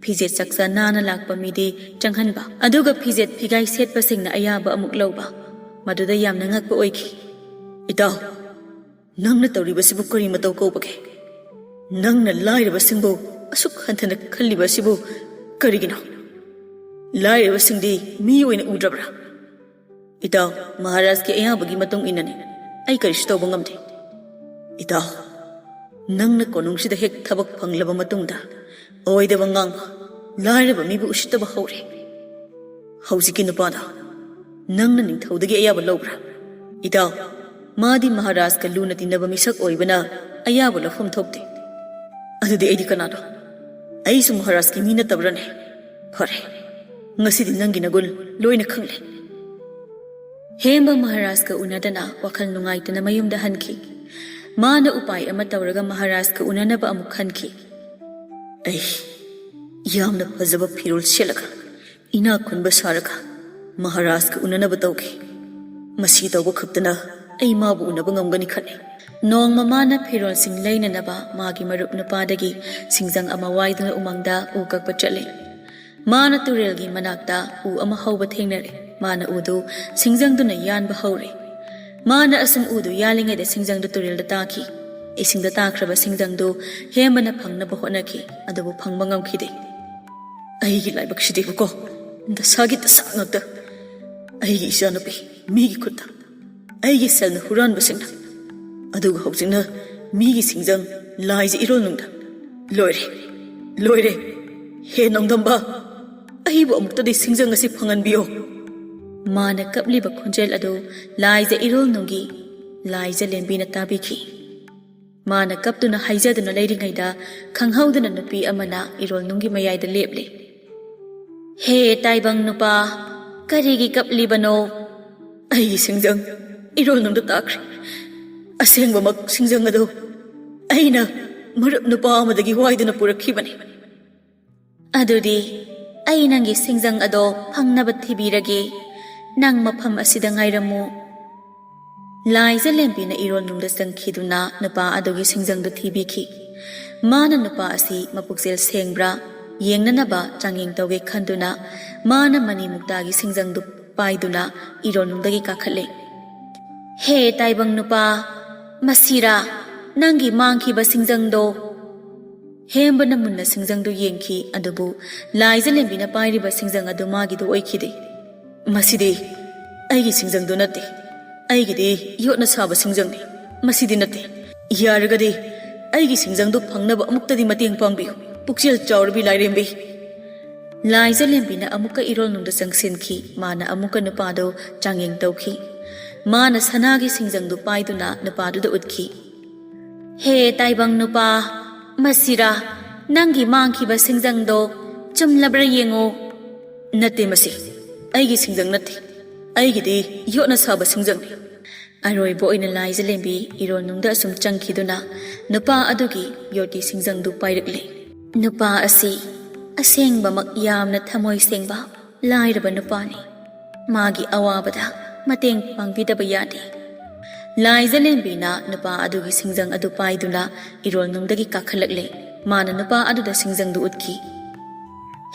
ꯐꯤꯖꯦꯠ ꯆꯥꯛꯆꯥ ꯅꯥꯟꯅ ꯂꯥꯛꯄ ꯃꯤꯗꯤ ꯆꯪꯍꯟꯕ, ꯑꯗꯨꯒ ꯐꯤꯖꯦꯠ ꯐꯤꯒꯥꯏ ꯁꯦꯠꯄꯁꯤꯡꯅ ꯑꯌꯥꯕ ꯑꯃꯨꯛ ꯂꯧꯕ꯫ ꯃꯗꯨꯗ ꯌꯥꯝꯅ ꯉꯛꯄ ꯑꯣꯏꯈꯤ꯫ "ꯏꯇꯥꯎ, "ꯅꯪꯅ ꯇꯧꯔꯤꯕꯁꯤꯕꯨ ꯀꯔꯤ ꯃꯇꯧ ꯀꯧꯕꯒꯦ? ꯅꯪꯅ ꯂꯥꯏꯔꯕꯁꯤꯡꯕꯨ ꯑꯁꯨꯛ ꯍꯟꯊꯅ ꯈꯜꯂꯤꯕ ꯑꯁꯤꯕꯨ ꯀꯔꯤꯒꯤꯅꯣ? ꯂꯥꯏꯔꯕꯁꯤꯡꯗꯤ ꯃꯤ ꯑꯣꯏꯅ ꯎꯗ꯭ꯔꯕ꯭ꯔꯥ?" "ꯏꯇꯥꯎ, ꯃꯍꯥꯔꯥꯖꯀꯤ ꯑꯌꯥꯕꯒꯤ ꯃꯇꯨꯡ ꯏꯟꯅꯅꯤ꯫ ꯑꯩ ꯀꯔꯤꯁꯨ ꯇꯧꯕ ꯉꯝꯗꯦ꯫" "ꯏꯇꯥꯎ, ꯅꯪꯅ ꯀꯣꯅꯨꯡꯁꯤꯗ ꯍꯦꯛ ꯊꯕꯛ ꯐꯪꯂꯕ ꯃꯇꯨꯡꯗ ꯑꯣꯏꯗꯕ ꯉꯥꯡꯕ, ꯂꯥꯏꯔꯕ ꯃꯤꯕꯨ ꯎꯁꯤꯠꯇꯕ ꯍꯧꯔꯦ꯫ ꯍꯧꯖꯤꯛꯀꯤ ꯅꯨꯄꯥꯗꯣ ꯅꯪꯅ ꯅꯤꯡꯊꯧꯗꯒꯤ ꯑꯌꯥꯕ ꯂꯧꯕ꯭ꯔꯥ?" "ꯏꯇꯥꯎ, ꯃꯥꯗꯤ ꯃꯍꯥꯔꯥꯖꯀ ꯂꯨꯅ ꯇꯤꯟꯅꯕ ꯃꯤꯁꯛ ꯑꯣꯏꯕꯅ ꯑꯌꯥꯕ ꯂꯧꯐꯝ ꯊꯣꯛꯇꯦ꯫" "ꯑꯗꯨꯗꯤ ꯑꯩꯗꯤ ꯀꯅꯥꯅꯣ? ꯑꯩꯁꯨ ꯃꯍꯥꯔꯥꯖꯀꯤ ꯃꯤ ꯅꯠꯇꯕ꯭ꯔꯥꯅꯦ? ꯐꯔꯦ, ꯉꯁꯤꯗꯤ ꯅꯪꯒꯤ ꯅꯒꯨꯟ ꯂꯣꯏꯅ ꯈꯪꯂꯦ꯫" ꯍꯦꯝꯕ ꯃꯍꯥꯔꯥꯖꯀ ꯎꯅꯗꯅ ꯋꯥꯈꯜ ꯅꯨꯡꯉꯥꯏꯇꯅ ꯃꯌꯨꯝꯗ ꯍꯟꯈꯤ꯫ ꯃꯥꯅ ꯎꯄꯥꯏ ꯑꯃ ꯇꯧꯔꯒ ꯃꯍꯥꯔꯥꯖꯀ ꯎꯅꯅꯕ ꯑꯃꯨꯛ ꯈꯟꯈꯤ꯫ "ꯑꯩ ꯌꯥꯝꯅ ꯐꯖꯕ ꯐꯤꯔꯣꯜ ꯁꯦꯠꯂꯒ, ꯏꯅꯥꯛ ꯈꯨꯟꯕ ꯁꯥꯔꯒ ꯃꯍꯥꯔꯥꯖꯀ ꯎꯅꯅꯕ ꯇꯧꯈꯤ꯫ ꯃꯁꯤ ꯇꯧꯕ ꯈꯛꯇꯅ ꯑꯩ ꯃꯥꯕꯨ ꯎꯅꯕ ꯉꯝꯒꯅꯤ ꯈꯜꯂꯤ꯫" ꯅꯣꯡꯃ ꯃꯥꯅ ꯐꯤꯔꯣꯜꯁꯤꯡ ꯂꯩꯅꯅꯕ ꯃꯥꯒꯤ ꯃꯔꯨꯞ ꯅꯨꯄꯥꯗꯒꯤ ꯁꯤꯡꯖꯪ ꯑꯃ ꯋꯥꯏꯗꯨꯅ ꯎꯃꯪꯗ ꯎ ꯀꯛꯄ ꯆꯠꯂꯤ꯫ ꯃꯥꯅ ꯇꯨꯔꯦꯜꯒꯤ ꯃꯅꯥꯛꯇ ꯎ ꯑꯃ ꯍꯧꯕ ꯊꯦꯡꯅꯔꯦ꯫ ꯃꯥꯅ ꯎꯗꯨ ꯁꯤꯡꯖꯪꯗꯨꯅ ꯌꯥꯟꯕ ꯍꯧꯔꯦ꯫ ꯃꯥꯅ ꯑꯁꯨꯝ ꯎꯗꯨ ꯌꯥꯜꯂꯤꯉꯩꯗ ꯁꯤꯡꯖꯪꯗꯨ ꯇꯨꯔꯦꯜꯗ ꯇꯥꯈꯤ꯫ ꯏꯁꯤꯡꯗ ꯇꯥꯈ꯭ꯔꯕ ꯁꯤꯡꯖꯪꯗꯨ ꯍꯦꯝꯕꯅ ꯐꯪꯅꯕ ꯍꯣꯠꯅꯈꯤ, ꯑꯗꯨꯕꯨ ꯐꯪꯕ ꯉꯝꯈꯤꯗꯦ꯫ "ꯑꯩꯒꯤ ꯂꯥꯏꯕꯛꯁꯤꯗꯤꯕꯀꯣ, ꯗꯁꯥꯒꯤ ꯗꯁꯥ ꯉꯥꯛꯇ꯫ ꯑꯩꯒꯤ ꯏꯆꯥꯅꯨꯄꯤ ꯃꯤꯒꯤ ꯈꯨꯠꯇ, ꯑꯩꯒꯤ ꯁꯦꯜꯅ ꯍꯨꯔꯥꯟꯕꯁꯤꯡꯅ, ꯑꯗꯨꯒ ꯍꯧꯖꯤꯛꯅ ꯃꯤꯒꯤ ꯁꯤꯡꯖꯪ ꯂꯥꯏꯖ ꯏꯔꯣꯜꯅꯨꯡꯗ꯫ ꯂꯣꯏꯔꯦ, ꯂꯣꯏꯔꯦ꯫ ꯍꯦ ꯅꯣꯡꯗꯝꯕ, ꯑꯩꯕꯨ ꯑꯃꯨꯛꯇꯗꯤ ꯁꯤꯡꯖꯪ ꯑꯁꯤ ꯐꯪꯍꯟꯕꯤꯌꯣ꯫" ꯃꯥꯅ ꯀꯞꯂꯤꯕ ꯈꯣꯟꯖꯦꯜ ꯑꯗꯨ ꯂꯥꯏꯖ ꯏꯔꯣꯜꯅꯨꯡꯒꯤ ꯂꯥꯏꯖ ꯂꯦꯝꯕꯤꯅ ꯇꯥꯕꯤꯈꯤ꯫ ꯃꯥꯅ ꯀꯞꯇꯨꯅ ꯍꯥꯏꯖꯗꯨꯅ ꯂꯩꯔꯤꯉꯩꯗ, ꯈꯪꯍꯧꯗꯅ ꯅꯨꯄꯤ ꯑꯃꯅ ꯏꯔꯣꯜꯅꯨꯡꯒꯤ ꯃꯌꯥꯏꯗ ꯂꯦꯞꯂꯦ꯫ "ꯍꯦ ꯇꯥꯏꯕꯪ ꯅꯨꯄꯥ, ꯀꯔꯤꯒꯤ ꯀꯞꯂꯤꯕꯅꯣ?" "ꯑꯩꯒꯤ ꯁꯤꯡꯖꯪ ꯏꯔꯣꯜꯅꯨꯡꯗ ꯇꯥꯈ꯭ꯔꯦ꯫ ꯑꯁꯦꯡꯕꯃꯛ ꯁꯤꯡꯖꯪ ꯑꯗꯨ ꯑꯩꯅ ꯃꯔꯨꯞ ꯅꯨꯄꯥ ꯑꯃꯗꯒꯤ ꯋꯥꯏꯗꯨꯅ ꯄꯨꯔꯛꯈꯤꯕꯅꯤ꯫" "ꯑꯗꯨꯗꯤ ꯑꯩ ꯅꯪꯒꯤ ꯁꯤꯡꯖꯪ ꯑꯗꯣ ꯐꯪꯅꯕ ꯊꯤꯕꯤꯔꯒꯦ꯫ ꯅꯪ ꯃꯐꯝ ꯑꯁꯤꯗ ꯉꯥꯏꯔꯝꯃꯨ꯫" ꯂꯥꯏꯖ ꯂꯦꯝꯕꯤꯅ ꯏꯔꯣꯜꯅꯨꯡꯗ ꯆꯪꯈꯤꯗꯨꯅ ꯅꯨꯄꯥ ꯑꯗꯨꯒꯤ ꯁꯤꯡꯖꯪꯗꯨ ꯊꯤꯕꯤꯈꯤ꯫ ꯃꯥꯅ ꯅꯨꯄꯥ ꯑꯁꯤ ꯃꯄꯨꯛꯆꯦꯜ ꯁꯦꯡꯕ꯭ꯔꯥ ꯌꯦꯡꯅꯅꯕ ꯆꯥꯡꯌꯦꯡ ꯇꯧꯒꯦ ꯈꯟꯗꯨꯅ, ꯃꯥꯅ ꯃꯅꯤ ꯃꯨꯛꯇꯥꯒꯤ ꯁꯤꯡꯖꯪꯗꯨ ꯄꯥꯏꯗꯨꯅ ꯏꯔꯣꯜꯅꯨꯡꯗꯒꯤ ꯀꯥꯈꯠꯂꯦ꯫ "ꯍꯦ ꯇꯥꯏꯕꯪ ꯅꯨꯄꯥ, "ꯃꯁꯤꯔꯥ ꯅꯪꯒꯤ ꯃꯥꯡꯈꯤꯕ ꯁꯤꯡꯖꯪꯗꯣ?" ꯍꯦꯝꯕꯅ ꯃꯨꯟꯅ ꯁꯤꯡꯖꯪꯗꯨ ꯌꯦꯡꯈꯤ, ꯑꯗꯨꯕꯨ ꯂꯥꯏꯖꯂꯦꯝꯕꯤꯅ ꯄꯥꯏꯔꯤꯕ ꯁꯤꯡꯖꯪ ꯑꯗꯨ ꯃꯥꯒꯤꯗꯨ ꯑꯣꯏꯈꯤꯗꯦ꯫ "ꯃꯁꯤꯗꯤ ꯑꯩꯒꯤ ꯁꯤꯡꯖꯪꯗꯨ ꯅꯠꯇꯦ꯫ ꯑꯩꯒꯤꯗꯤ ꯌꯣꯠꯅ ꯁꯥꯕ ꯁꯤꯡꯖꯪꯅꯤ꯫ ꯃꯁꯤꯗꯤ ꯅꯠꯇꯦ꯫ ꯌꯥꯔꯒꯗꯤ ꯑꯩꯒꯤ ꯁꯤꯡꯖꯪꯗꯨ ꯐꯪꯅꯕ ꯑꯃꯨꯛꯇꯗꯤ ꯃꯇꯦꯡ ꯄꯥꯡꯕꯤꯌꯨ, ꯄꯨꯛꯆꯦꯜ ꯆꯥꯎꯔꯕꯤ ꯂꯥꯏꯔꯦꯝꯕꯤ!" ꯂꯥꯏꯖꯂꯦꯝꯕꯤꯅ ꯑꯃꯨꯛꯀ ꯏꯔꯣꯜꯅꯨꯡꯗ ꯆꯪꯁꯤꯟꯈꯤ꯫ ꯃꯥꯅ ꯑꯃꯨꯛꯀ ꯅꯨꯄꯥꯗꯨ ꯆꯥꯡꯌꯦꯡ ꯇꯧꯈꯤ꯫ ꯃꯥꯅ ꯁꯅꯥꯒꯤ ꯁꯤꯡꯖꯪꯗꯨ ꯄꯥꯏꯗꯨꯅ ꯅꯨꯄꯥꯗꯨꯗ ꯎꯠꯈꯤ꯫ "ꯍꯦ ꯇꯥꯏꯕꯪ ꯅꯨꯄꯥ, ꯃꯁꯤꯔꯥ ꯅꯪꯒꯤ ꯃꯥꯡꯈꯤꯕ ꯁꯤꯡꯖꯪꯗꯣ? ꯆꯨꯝꯂꯕ꯭ꯔꯥ ꯌꯦꯡꯉꯨ꯫" "ꯅꯠꯇꯦ, ꯃꯁꯤ ꯑꯩꯒꯤ ꯁꯤꯡꯖꯪ ꯅꯠꯇꯦ꯫ ꯑꯩꯒꯤꯗꯤ ꯌꯣꯠꯅ ꯁꯥꯕ ꯁꯤꯡꯖꯪꯅꯤ꯫" ꯑꯔꯣꯏꯕ ꯑꯣꯏꯅ ꯂꯥꯏꯖꯂꯦꯝꯕꯤ ꯏꯔꯣꯜꯅꯨꯡꯗ ꯑꯁꯨꯝ ꯆꯪꯈꯤꯗꯨꯅ ꯅꯨꯄꯥ ꯑꯗꯨꯒꯤ ꯌꯣꯠꯀꯤ ꯁꯤꯡꯖꯪꯗꯨ ꯄꯥꯏꯔꯛꯂꯦ꯫ ꯅꯨꯄꯥ ꯑꯁꯤ ꯑꯁꯦꯡꯕꯃꯛ ꯌꯥꯝꯅ ꯊꯃꯣꯏ ꯁꯦꯡꯕ ꯂꯥꯏꯔꯕ ꯅꯨꯄꯥꯅꯤ꯫ ꯃꯥꯒꯤ ꯑꯋꯥꯕꯗ ꯃꯇꯦꯡ ꯄꯥꯡꯕꯤꯗꯕ ꯌꯥꯗꯦ꯫ ꯂꯥꯏꯖꯂꯦꯝꯕꯤꯅ ꯅꯨꯄꯥ ꯑꯗꯨꯒꯤ ꯁꯤꯡꯖꯪ ꯑꯗꯨ ꯄꯥꯏꯗꯨꯅ ꯏꯔꯣꯜꯅꯨꯡꯗꯒꯤ ꯀꯥꯈꯠꯂꯛꯂꯦ꯫ ꯃꯥꯅ ꯅꯨꯄꯥ ꯑꯗꯨꯗ ꯁꯤꯡꯖꯪꯗꯨ ꯎꯠꯈꯤ꯫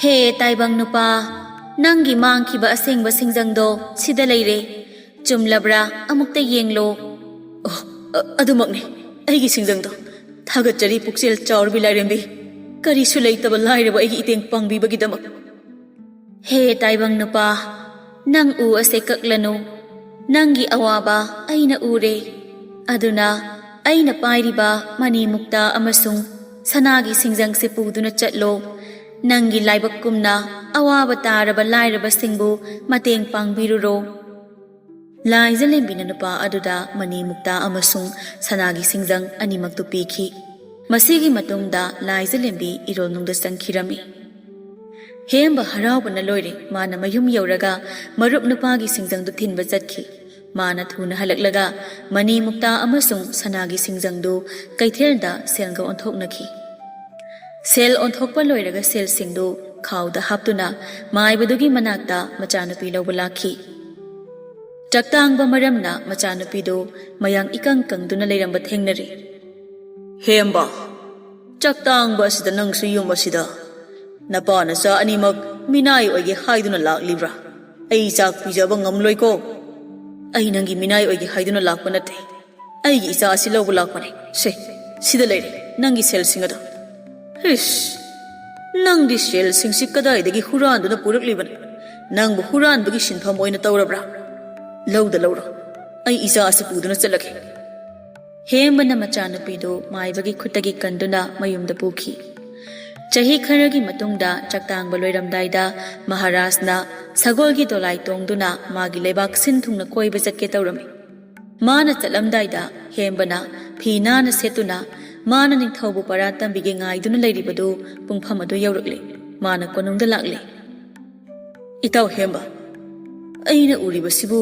"ꯍꯦ ꯇꯥꯏꯕꯪ ꯅꯨꯄꯥ, ꯅꯪꯒꯤ ꯃꯥꯡꯈꯤꯕ ꯑꯁꯦꯡꯕ ꯁꯤꯡꯖꯪꯗꯣ ꯁꯤꯗ ꯂꯩꯔꯦ꯫ ꯆꯨꯝꯂꯕ꯭ꯔꯥ? ꯑꯃꯨꯛꯇ ꯌꯦꯡꯂꯣ꯫" "ꯑꯣ, ꯑ-, ꯑꯗꯨꯃꯛꯅꯤ, ꯑꯩꯒꯤ ꯁꯤꯡꯖꯪꯗꯣ꯫ ꯊꯥꯒꯠꯆꯔꯤ, ꯄꯨꯛꯆꯦꯜ ꯆꯥꯎꯔꯕꯤ ꯂꯥꯏꯔꯦꯝꯕꯤ꯫ ꯀꯔꯤꯁꯨ ꯂꯩꯇꯕ ꯂꯥꯏꯔꯕ ꯑꯩꯒꯤ ꯏꯇꯦꯡ ꯄꯥꯡꯕꯤꯕꯒꯤꯗꯃꯛ꯫" "ꯍꯦ ꯇꯥꯏꯕꯪ ꯅꯨꯄꯥ, ꯅꯪ ꯎ ꯑꯁꯦ ꯀꯛꯂꯅꯨ꯫ ꯅꯪꯒꯤ ꯑꯋꯥꯕ ꯑꯩꯅ ꯎꯔꯦ꯫ ꯑꯗꯨꯅ ꯑꯩꯅ ꯄꯥꯏꯔꯤꯕ ꯃꯅꯤ ꯃꯨꯛꯇꯥ ꯑꯃꯁꯨꯡ ꯁꯅꯥꯒꯤ ꯁꯤꯡꯖꯪꯁꯤ ꯄꯨꯗꯨꯅ ꯆꯠꯂꯣ꯫ ꯅꯪꯒꯤ ꯂꯥꯏꯕꯛꯀꯨꯝꯅ ꯑꯋꯥꯕ ꯇꯥꯔꯕ ꯂꯥꯏꯔꯕꯁꯤꯡꯕꯨ ꯃꯇꯦꯡ ꯄꯥꯡꯕꯤꯔꯨꯔꯣ꯫" ꯂꯥꯏꯖꯂꯦꯝꯕꯤꯅ ꯅꯨꯄꯥ ꯑꯗꯨꯗ ꯃꯅꯤ ꯃꯨꯛꯇꯥ ꯑꯃꯁꯨꯡ ꯁꯅꯥꯒꯤ ꯁꯤꯡꯖꯪ ꯑꯅꯤꯃꯛꯇꯨ ꯄꯤꯈꯤ꯫ ꯃꯁꯤꯒꯤ ꯃꯇꯨꯡꯗ ꯂꯥꯏꯖꯂꯦꯝꯕꯤ ꯏꯔꯣꯜꯅꯨꯡꯗ ꯆꯪꯈꯤꯔꯝꯃꯤ꯫ ꯍꯦꯝꯕ ꯍꯔꯥꯎꯕꯅ ꯂꯣꯏꯔꯦ꯫ ꯃꯥꯅ ꯃꯌꯨꯝ ꯌꯧꯔꯒ ꯃꯔꯨꯞ ꯅꯨꯄꯥꯒꯤ ꯁꯤꯡꯖꯪꯗꯨ ꯊꯤꯟꯕ ꯆꯠꯈꯤ꯫ ꯃꯥꯅ ꯊꯨꯅ ꯍꯜꯂꯛꯂꯒ ꯃꯅꯤ ꯃꯨꯛꯇꯥ ꯑꯃꯁꯨꯡ ꯁꯅꯥꯒꯤ ꯁꯤꯡꯖꯪꯗꯨ ꯀꯩꯊꯦꯜꯗ ꯁꯦꯜꯒ ꯑꯣꯟꯊꯣꯛꯅꯈꯤ꯫ ꯁꯦꯜ ꯑꯣꯟꯊꯣꯛꯄ ꯂꯣꯏꯔꯒ ꯁꯦꯜꯁꯤꯡꯗꯨ ꯈꯥꯎꯗ ꯍꯥꯞꯇꯨꯅ ꯃꯥꯏꯕꯗꯨꯒꯤ ꯃꯅꯥꯛꯇ ꯃꯆꯥꯅꯨꯄꯤ ꯂꯧꯕ ꯂꯥꯛꯈꯤ꯫ ꯆꯥꯛꯇꯥꯡꯕ ꯃꯔꯝꯅ ꯃꯆꯥꯅꯨꯄꯤꯗꯨ ꯃꯌꯥꯡ ꯏꯀꯪ ꯀꯪꯗꯨꯅ ꯂꯩꯔꯝꯕ ꯊꯦꯡꯅꯔꯦ꯫ "ꯍꯦꯝꯕ, ꯆꯥꯛꯇꯥꯡꯕ ꯑꯁꯤꯗ ꯅꯪꯁꯨ ꯌꯨꯝ ꯑꯁꯤꯗ ꯅꯄꯥ ꯅꯆꯥ ꯑꯅꯤꯃꯛ ꯃꯤꯅꯥꯏ ꯑꯣꯏꯒꯦ ꯍꯥꯏꯗꯨꯅ ꯂꯥꯛꯂꯤꯕ꯭ꯔꯥ? ꯑꯩ ꯆꯥꯛ ꯄꯤꯖꯕ ꯉꯝꯂꯣꯏꯀꯣ꯫" "ꯑꯩ ꯅꯪꯒꯤ ꯃꯤꯅꯥꯏ ꯑꯣꯏꯒꯦ ꯍꯥꯏꯗꯨꯅ ꯂꯥꯛꯄ ꯅꯠꯇꯦ꯫ ꯑꯩꯒꯤ ꯏꯆꯥ ꯑꯁꯤ ꯂꯧꯕ ꯂꯥꯛꯄꯅꯦ꯫ ꯁꯦ, ꯁꯤꯗ ꯂꯩꯔꯦ ꯅꯪꯒꯤ ꯁꯦꯜꯁꯤꯡ ꯑꯗꯣ꯫ ꯏꯁ, ꯅꯪꯗꯤ ꯁꯦꯜꯁꯤꯡꯁꯤ ꯀꯗꯥꯏꯗꯒꯤ ꯍꯨꯔꯥꯟꯗꯨꯅ ꯄꯨꯔꯛꯂꯤꯕꯅꯣ? ꯅꯪꯕꯨ ꯍꯨꯔꯥꯟꯕꯒꯤ ꯁꯤꯟꯐꯝ ꯑꯣꯏꯅ ꯇꯧꯔꯕ꯭ꯔꯥ? ꯂꯧꯗ ꯂꯧꯔꯣ, ꯑꯩ ꯏꯆꯥ ꯑꯁꯤ ꯄꯨꯗꯨꯅ ꯆꯠꯂꯒꯦ꯫ ꯍꯦꯝꯕꯅ ꯃꯆꯥꯅꯨꯄꯤꯗꯨ ꯃꯥꯏꯕꯒꯤ ꯈꯨꯠꯇꯒꯤ ꯀꯟꯗꯨꯅ ꯃꯌꯨꯝꯗ ꯄꯨꯈꯤ꯫ ꯆꯍꯤ ꯈꯔꯒꯤ ꯃꯇꯨꯡꯗ ꯆꯥꯛꯇꯥꯡꯕ ꯂꯣꯏꯔꯝꯗꯥꯏꯗ ꯃꯍꯥꯔꯥꯖꯅ ꯁꯒꯣꯜꯒꯤ ꯗꯣꯂꯥꯏ ꯇꯣꯡꯗꯨꯅ ꯃꯥꯒꯤ ꯂꯩꯕꯥꯛ ꯁꯤꯟ ꯊꯨꯡꯅ ꯀꯣꯏꯕ ꯆꯠꯀꯦ ꯇꯧꯔꯝꯃꯤ꯫ ꯃꯥꯅ ꯆꯠꯂꯝꯗꯥꯏꯗ ꯍꯦꯝꯕꯅ ꯐꯤ ꯅꯥꯟꯅ ꯁꯦꯠꯇꯨꯅ ꯃꯥꯅ ꯅꯤꯡꯊꯧꯕꯨ ꯄꯔꯥ ꯇꯝꯕꯤꯒꯦ ꯉꯥꯏꯗꯨꯅ ꯂꯩꯔꯤꯕꯗꯨ ꯄꯨꯡꯐꯝ ꯑꯗꯨ ꯌꯧꯔꯛꯂꯦ꯫ ꯃꯥꯅ ꯀꯣꯅꯨꯡꯗ ꯂꯥꯛꯂꯦ꯫ "ꯏꯇꯥꯎ ꯍꯦꯝꯕ, ꯑꯩꯅ ꯎꯔꯤꯕꯁꯤꯕꯨ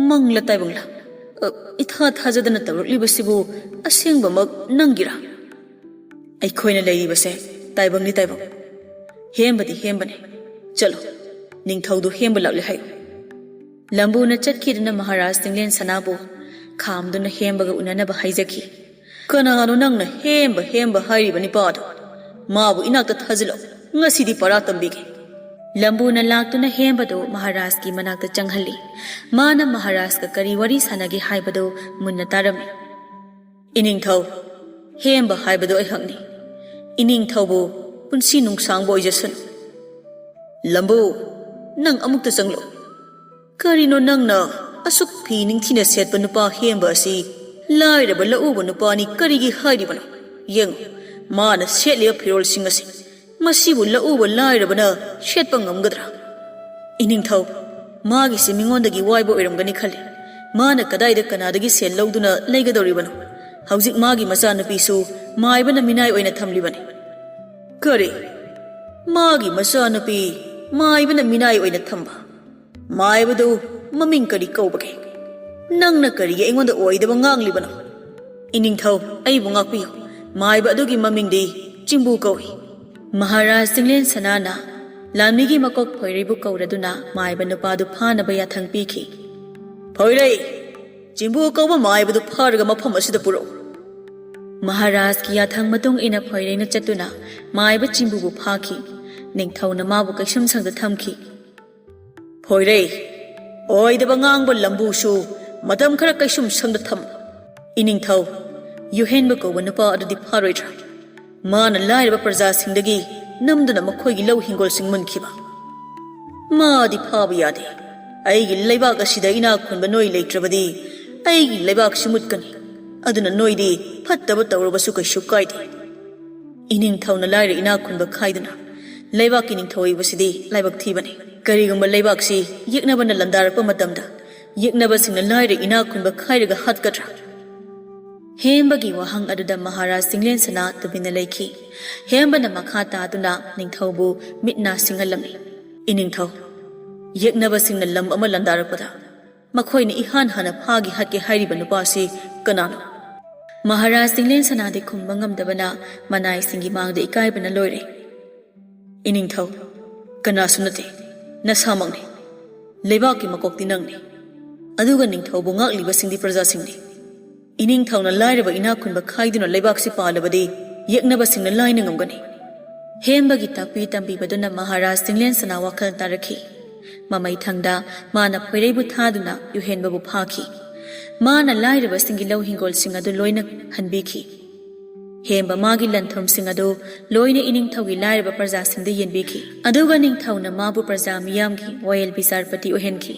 ꯃꯪꯂ ꯇꯥꯏꯕꯪꯂ? ꯑ, ꯏꯊꯥ ꯊꯥꯖꯗꯅ ꯇꯧꯔꯛꯂꯤꯕꯁꯤꯕꯨ ꯑꯁꯦꯡꯕꯃꯛ ꯅꯪꯒꯤꯔꯥ?" "ꯑꯩꯈꯣꯏꯅ ꯂꯩꯔꯤꯕꯁꯦ ꯇꯥꯏꯕꯪꯅꯤ ꯇꯥꯏꯕꯪ꯫ ꯍꯦꯝꯕꯗꯤ ꯍꯦꯝꯕꯅꯦ꯫ ꯆꯠꯂꯣ, ꯅꯤꯡꯊꯧꯗꯨ ꯍꯦꯝꯕ ꯂꯥꯛꯂꯦ ꯍꯥꯏꯌꯨ꯫" ꯂꯝꯕꯨꯅ ꯆꯠꯈꯤꯗꯨꯅ ꯃꯍꯥꯔꯥꯖ ꯆꯤꯡꯂꯦꯟ ꯁꯅꯥꯕꯨ ꯈꯥꯝꯗꯨꯅ ꯍꯦꯝꯕꯒ ꯎꯅꯅꯕ ꯍꯥꯏꯖꯈꯤ꯫ "ꯀꯅꯥꯅꯣ ꯅꯪꯅ ꯍꯦꯝꯕ ꯍꯦꯝꯕ ꯍꯥꯏꯔꯤꯕ ꯅꯤꯄꯥꯗꯣ? ꯃꯥꯕꯨ ꯏꯅꯥꯛꯇ ꯊꯥꯖꯤꯜꯂꯣ, ꯉꯁꯤꯗꯤ ꯄꯔꯥ ꯇꯝꯕꯤꯒꯦ꯫" ꯂꯝꯕꯨꯅ ꯂꯥꯛꯇꯨꯅ ꯍꯦꯝꯕꯗꯨ ꯃꯍꯥꯔꯥꯖꯀꯤ ꯃꯅꯥꯛꯇ ꯆꯪꯍꯜꯂꯤ꯫ ꯃꯥꯅ ꯃꯍꯥꯔꯥꯖꯀ ꯀꯔꯤ ꯋꯥꯔꯤ ꯁꯥꯟꯅꯒꯦ ꯍꯥꯏꯕꯗꯨ ꯃꯨꯟꯅ ꯇꯥꯔꯝꯃꯤ꯫ "ꯏꯅꯤꯡꯊꯧ, ꯍꯦꯝꯕ ꯍꯥꯏꯕꯗꯨ ꯑꯩꯍꯥꯛꯅꯤ꯫ ꯏꯅꯤꯡꯊꯧꯕꯨ ꯄꯨꯟꯁꯤ ꯅꯨꯡꯁꯥꯡꯕ ꯑꯣꯏꯖꯁꯅꯨ꯫" "ꯂꯝꯕꯨ, ꯅꯪ ꯑꯃꯨꯛꯇ ꯆꯪꯂꯛꯎ꯫ ꯀꯔꯤꯅꯣ ꯅꯪꯅ ꯑꯁꯨꯛ ꯐꯤ ꯅꯤꯡꯊꯤꯅ ꯁꯦꯠꯄ ꯅꯨꯄꯥ ꯍꯦꯝꯕ ꯑꯁꯤ ꯂꯥꯏꯔꯕ ꯂꯧꯎꯕ ꯅꯨꯄꯥꯅꯤ ꯀꯔꯤꯒꯤ ꯍꯥꯏꯔꯤꯕꯅꯣ? ꯌꯦꯡꯉꯨ, ꯃꯥꯅ ꯁꯦꯠꯂꯤꯕ ꯐꯤꯔꯣꯜꯁꯤꯡ ꯑꯁꯤ ꯃꯁꯤꯕꯨ ꯂꯧꯎꯕ ꯂꯥꯏꯔꯕꯅ ꯁꯦꯠꯄ ꯉꯝꯒꯗ꯭ꯔꯥ? ꯏꯅꯤꯡꯊꯧ, ꯃꯥꯒꯤꯁꯤ ꯃꯤꯉꯣꯟꯗꯒꯤ ꯋꯥꯏꯕ ꯑꯣꯏꯔꯝꯒꯅꯤ ꯈꯜꯂꯤ꯫ ꯃꯥꯅ ꯀꯗꯥꯏꯗ ꯀꯅꯥꯗꯒꯤ ꯁꯦꯜ ꯂꯧꯗꯨꯅ ꯂꯩꯒꯗꯧꯔꯤꯕꯅꯣ? ꯍꯧꯖꯤꯛ ꯃꯥꯒꯤ ꯃꯆꯥꯅꯨꯄꯤꯁꯨ ꯃꯥꯏꯕꯅ ꯃꯤꯅꯥꯏ ꯑꯣꯏꯅ ꯊꯝꯂꯤꯕꯅꯤ꯫" "ꯀꯔꯤ? ꯃꯥꯒꯤ ꯃꯆꯥꯅꯨꯄꯤ ꯃꯥꯏꯕꯅ ꯃꯤꯅꯥꯏ ꯑꯣꯏꯅ ꯊꯝꯕ? ꯃꯥꯏꯕꯗꯨ ꯃꯃꯤꯡ ꯀꯔꯤ ꯀꯧꯕꯒꯦ? ꯅꯪꯅ ꯀꯔꯤꯒꯤ ꯑꯩꯉꯣꯟꯗ ꯑꯣꯏꯗꯕ ꯉꯥꯡꯂꯤꯕꯅꯣ? ꯏꯅꯤꯡꯊꯧ, ꯑꯩꯕꯨ ꯉꯥꯛꯄꯤꯌꯨ꯫ ꯃꯥꯏꯕ ꯑꯗꯨꯒꯤ ꯃꯃꯤꯡꯗꯤ ꯆꯤꯡꯕꯨ ꯀꯧꯏ꯫" ꯃꯍꯥꯔꯥꯖ ꯆꯤꯡꯂꯦꯟ ꯁꯅꯥꯅ ꯂꯥꯟꯃꯤꯒꯤ ꯃꯀꯣꯛ ꯐꯣꯏꯔꯩꯕꯨ ꯀꯧꯔꯗꯨꯅ ꯃꯥꯏꯕ ꯅꯨꯄꯥꯗꯨ ꯐꯥꯅꯕ ꯌꯥꯊꯪ ꯄꯤꯈꯤ꯫ "ꯐꯣꯏꯔꯩ, ꯆꯤꯡꯕꯨ ꯀꯧꯕ ꯃꯥꯏꯕꯗꯨ ꯐꯥꯔꯒ ꯃꯐꯝ ꯑꯁꯤꯗ ꯄꯨꯔꯛꯎ꯫" ꯃꯍꯥꯔꯥꯖꯀꯤ ꯌꯥꯊꯪ ꯃꯇꯨꯡ ꯏꯟꯅ ꯐꯣꯏꯔꯩꯅ ꯆꯠꯇꯨꯅ ꯃꯥꯏꯕ ꯆꯤꯡꯕꯨꯕꯨ ꯐꯥꯈꯤ꯫ ꯅꯤꯡꯊꯧꯅ ꯃꯥꯕꯨ ꯀꯩꯁꯨꯝꯁꯪꯗ ꯊꯝꯈꯤ꯫ "ꯐꯣꯏꯔꯩ, ꯑꯣꯏꯗꯕ ꯉꯥꯡꯕ ꯂꯝꯕꯨꯁꯨ ꯃꯇꯝ ꯈꯔ ꯀꯩꯁꯨꯝꯁꯪꯗ ꯊꯝꯃꯨ꯫ ꯏꯅꯤꯡꯊꯧ, ꯌꯨꯍꯦꯟꯕ ꯀꯧꯕ ꯅꯨꯄꯥ ꯑꯗꯨꯗꯤ ꯐꯥꯔꯣꯏꯗ꯭ꯔꯥ? ꯃꯥꯅ ꯂꯥꯏꯔꯕ ꯄ꯭ꯔꯖꯥꯁꯤꯡꯗꯒꯤ ꯅꯝꯗꯨꯅ ꯃꯈꯣꯏꯒꯤ ꯂꯧ ꯍꯤꯡꯒꯣꯜꯁꯤꯡ ꯃꯨꯟꯈꯤꯕ꯫ ꯃꯥꯗꯤ ꯐꯥꯕ ꯌꯥꯗꯦ꯫ ꯑꯩꯒꯤ ꯂꯩꯕꯥꯛ ꯑꯁꯤꯗ ꯏꯅꯥꯛ ꯈꯨꯟꯕ ꯅꯣꯏ ꯂꯩꯇ꯭ꯔꯕꯗꯤ ꯑꯩꯒꯤ ꯂꯩꯕꯥꯛꯁꯤ ꯃꯨꯠꯀꯅꯤ꯫ ꯑꯗꯨꯅ ꯅꯣꯏꯗꯤ ꯐꯠꯇꯕ ꯇꯧꯔꯕꯁꯨ ꯀꯩꯁꯨ ꯀꯥꯏꯗꯦ꯫ ꯏꯅꯤꯡꯊꯧꯅ ꯂꯥꯏꯔ ꯏꯅꯥꯛ ꯈꯨꯟꯕ ꯈꯥꯏꯗꯨꯅ ꯂꯩꯕꯥꯛꯀꯤ ꯅꯤꯡꯊꯧ ꯑꯣꯏꯕꯁꯤꯗꯤ ꯂꯥꯏꯕꯛ ꯊꯤꯕꯅꯤ꯫ ꯀꯔꯤꯒꯨꯝꯕ ꯂꯩꯕꯥꯛꯁꯤ ꯌꯦꯛꯅꯕꯅ ꯂꯥꯟꯗꯥꯔꯛꯄ ꯃꯇꯝꯗ ꯌꯦꯛꯅꯕꯁꯤꯡꯅ ꯂꯥꯏꯔ ꯏꯅꯥꯛ ꯈꯨꯟꯕ ꯈꯥꯏꯔꯒ ꯍꯥꯠꯀꯗ꯭ꯔꯥ? ꯍꯦꯝꯕꯒꯤ ꯋꯥꯍꯪ ꯑꯗꯨꯗ ꯃꯍꯥꯔꯥꯖ ꯆꯤꯡꯂꯦꯟ ꯁꯅꯥ ꯇꯨꯃꯤꯟꯅ ꯂꯩꯈꯤ꯫ ꯍꯦꯝꯕꯅ ꯃꯈꯥ ꯇꯥꯗꯨꯅ ꯅꯤꯡꯊꯧꯕꯨ ꯃꯤꯠ ꯅꯥ ꯁꯤꯡꯍꯜꯂꯝꯃꯤ꯫ ꯏꯅꯤꯡꯊꯧ, ꯌꯦꯛꯅꯕꯁꯤꯡꯅ ꯂꯝ ꯑꯃ ꯂꯥꯟꯗꯥꯔꯛꯄꯗ ꯃꯈꯣꯏꯅ ꯏꯍꯥꯟ ꯍꯥꯟꯅ ꯐꯥꯒꯦ ꯍꯥꯠꯀꯦ ꯍꯥꯏꯔꯤꯕ ꯅꯨꯄꯥ ꯑꯁꯤ ꯀꯅꯥꯅꯣ? ꯃꯍꯥꯔꯥꯖ ꯆꯤꯡꯂꯦꯟ ꯁꯅꯥꯗꯤ ꯈꯨꯝꯕ ꯉꯝꯗꯕꯅ ꯃꯅꯥꯏꯁꯤꯡꯒꯤ ꯃꯥꯡꯗ ꯏꯀꯥꯏꯕꯅ ꯂꯣꯏꯔꯦ꯫ ꯏꯅꯤꯡꯊꯧ, ꯀꯅꯥꯁꯨ ꯅꯠꯇꯦ, ꯅꯁꯥꯃꯛꯅꯤ꯫ ꯂꯩꯕꯥꯛꯀꯤ ꯃꯀꯣꯛꯇꯤ ꯅꯪꯅꯤ꯫ ꯑꯗꯨꯒ ꯅꯤꯡꯊꯧꯕꯨ ꯉꯥꯛꯂꯤꯕꯁꯤꯡꯗꯤ ꯄ꯭ꯔꯖꯥꯁꯤꯡꯅꯤ꯫ ꯏꯅꯤꯡꯊꯧꯅ ꯂꯥꯏꯔꯕ ꯏꯅꯥꯛ ꯈꯨꯟꯕ ꯈꯥꯏꯗꯨꯅ ꯂꯩꯕꯥꯛꯁꯤ ꯄꯥꯜꯂꯕꯗꯤ ꯌꯦꯛꯅꯕꯁꯤꯡꯅ ꯂꯥꯏꯅ ꯉꯝꯒꯅꯤ꯫ ꯍꯦꯝꯕꯒꯤ ꯇꯥꯛꯄꯤ ꯇꯝꯕꯤꯕꯗꯨꯅ ꯃꯍꯥꯔꯥꯖ ꯆꯤꯡꯂꯦꯟ ꯁꯅꯥ ꯋꯥꯈꯜ ꯇꯥꯔꯛꯈꯤ꯫ ꯃꯃꯩꯊꯪꯗ ꯃꯥꯅ ꯐꯣꯏꯔꯩꯕꯨ ꯊꯥꯗꯨꯅ ꯌꯨꯍꯦꯟꯕꯕꯨ ꯐꯥꯈꯤ꯫ ꯃꯥꯅ ꯂꯥꯏꯔꯕꯁꯤꯡꯒꯤ ꯂꯧ ꯍꯤꯡꯒꯣꯜꯁꯤꯡ ꯑꯗꯨ ꯂꯣꯏꯅ ꯍꯟꯕꯤꯈꯤ꯫ ꯍꯦꯝꯕ ꯃꯥꯒꯤ ꯂꯟꯊꯨꯝꯁꯤꯡ ꯑꯗꯨ ꯂꯣꯏꯅ ꯏꯅꯤꯡꯊꯧꯒꯤ ꯂꯥꯏꯔꯕ ꯄ꯭ꯔꯖꯥꯁꯤꯡꯗ ꯌꯦꯟꯕꯤꯈꯤ꯫ ꯑꯗꯨꯒ ꯅꯤꯡꯊꯧꯅ ꯃꯥꯕꯨ ꯄ꯭ꯔꯖꯥ ꯃꯤꯌꯥꯝꯒꯤ ꯋꯥꯌꯦꯜ ꯕꯤꯆꯥꯔꯄꯇꯤ ꯑꯣꯏꯍꯟꯈꯤ꯫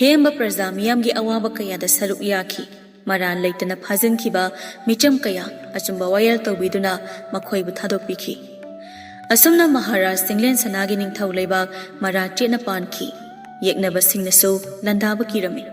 ꯍꯦꯝꯕ ꯄ꯭ꯔꯖꯥ ꯃꯤꯌꯥꯝꯒꯤ ꯑꯋꯥꯕ ꯀꯌꯥꯗ ꯁꯔꯨꯛ ꯌꯥꯈꯤ꯫ ꯃꯔꯥꯜ ꯂꯩꯇꯅ ꯐꯥꯖꯤꯟꯈꯤꯕ ꯃꯤꯆꯝ ꯀꯌꯥ ꯑꯆꯨꯝꯕ ꯋꯥꯌꯦꯜ ꯇꯧꯕꯤꯗꯨꯅ ꯃꯈꯣꯏꯕꯨ ꯊꯥꯗꯣꯛꯄꯤꯈꯤ꯫ ꯑꯁꯨꯝꯅ ꯃꯍꯥꯔꯥꯖ ꯆꯤꯡꯂꯦꯟ ꯁꯅꯥꯒꯤ ꯅꯤꯡꯊꯧ ꯂꯩꯕꯥꯛ ꯃꯔꯥ ꯆꯦꯠꯅ ꯄꯥꯟꯈꯤ꯫ ꯌꯦꯛꯅꯕꯁꯤꯡꯅꯁꯨ ꯂꯥꯟꯗꯥꯕ ꯀꯤꯔꯝꯃꯤ꯫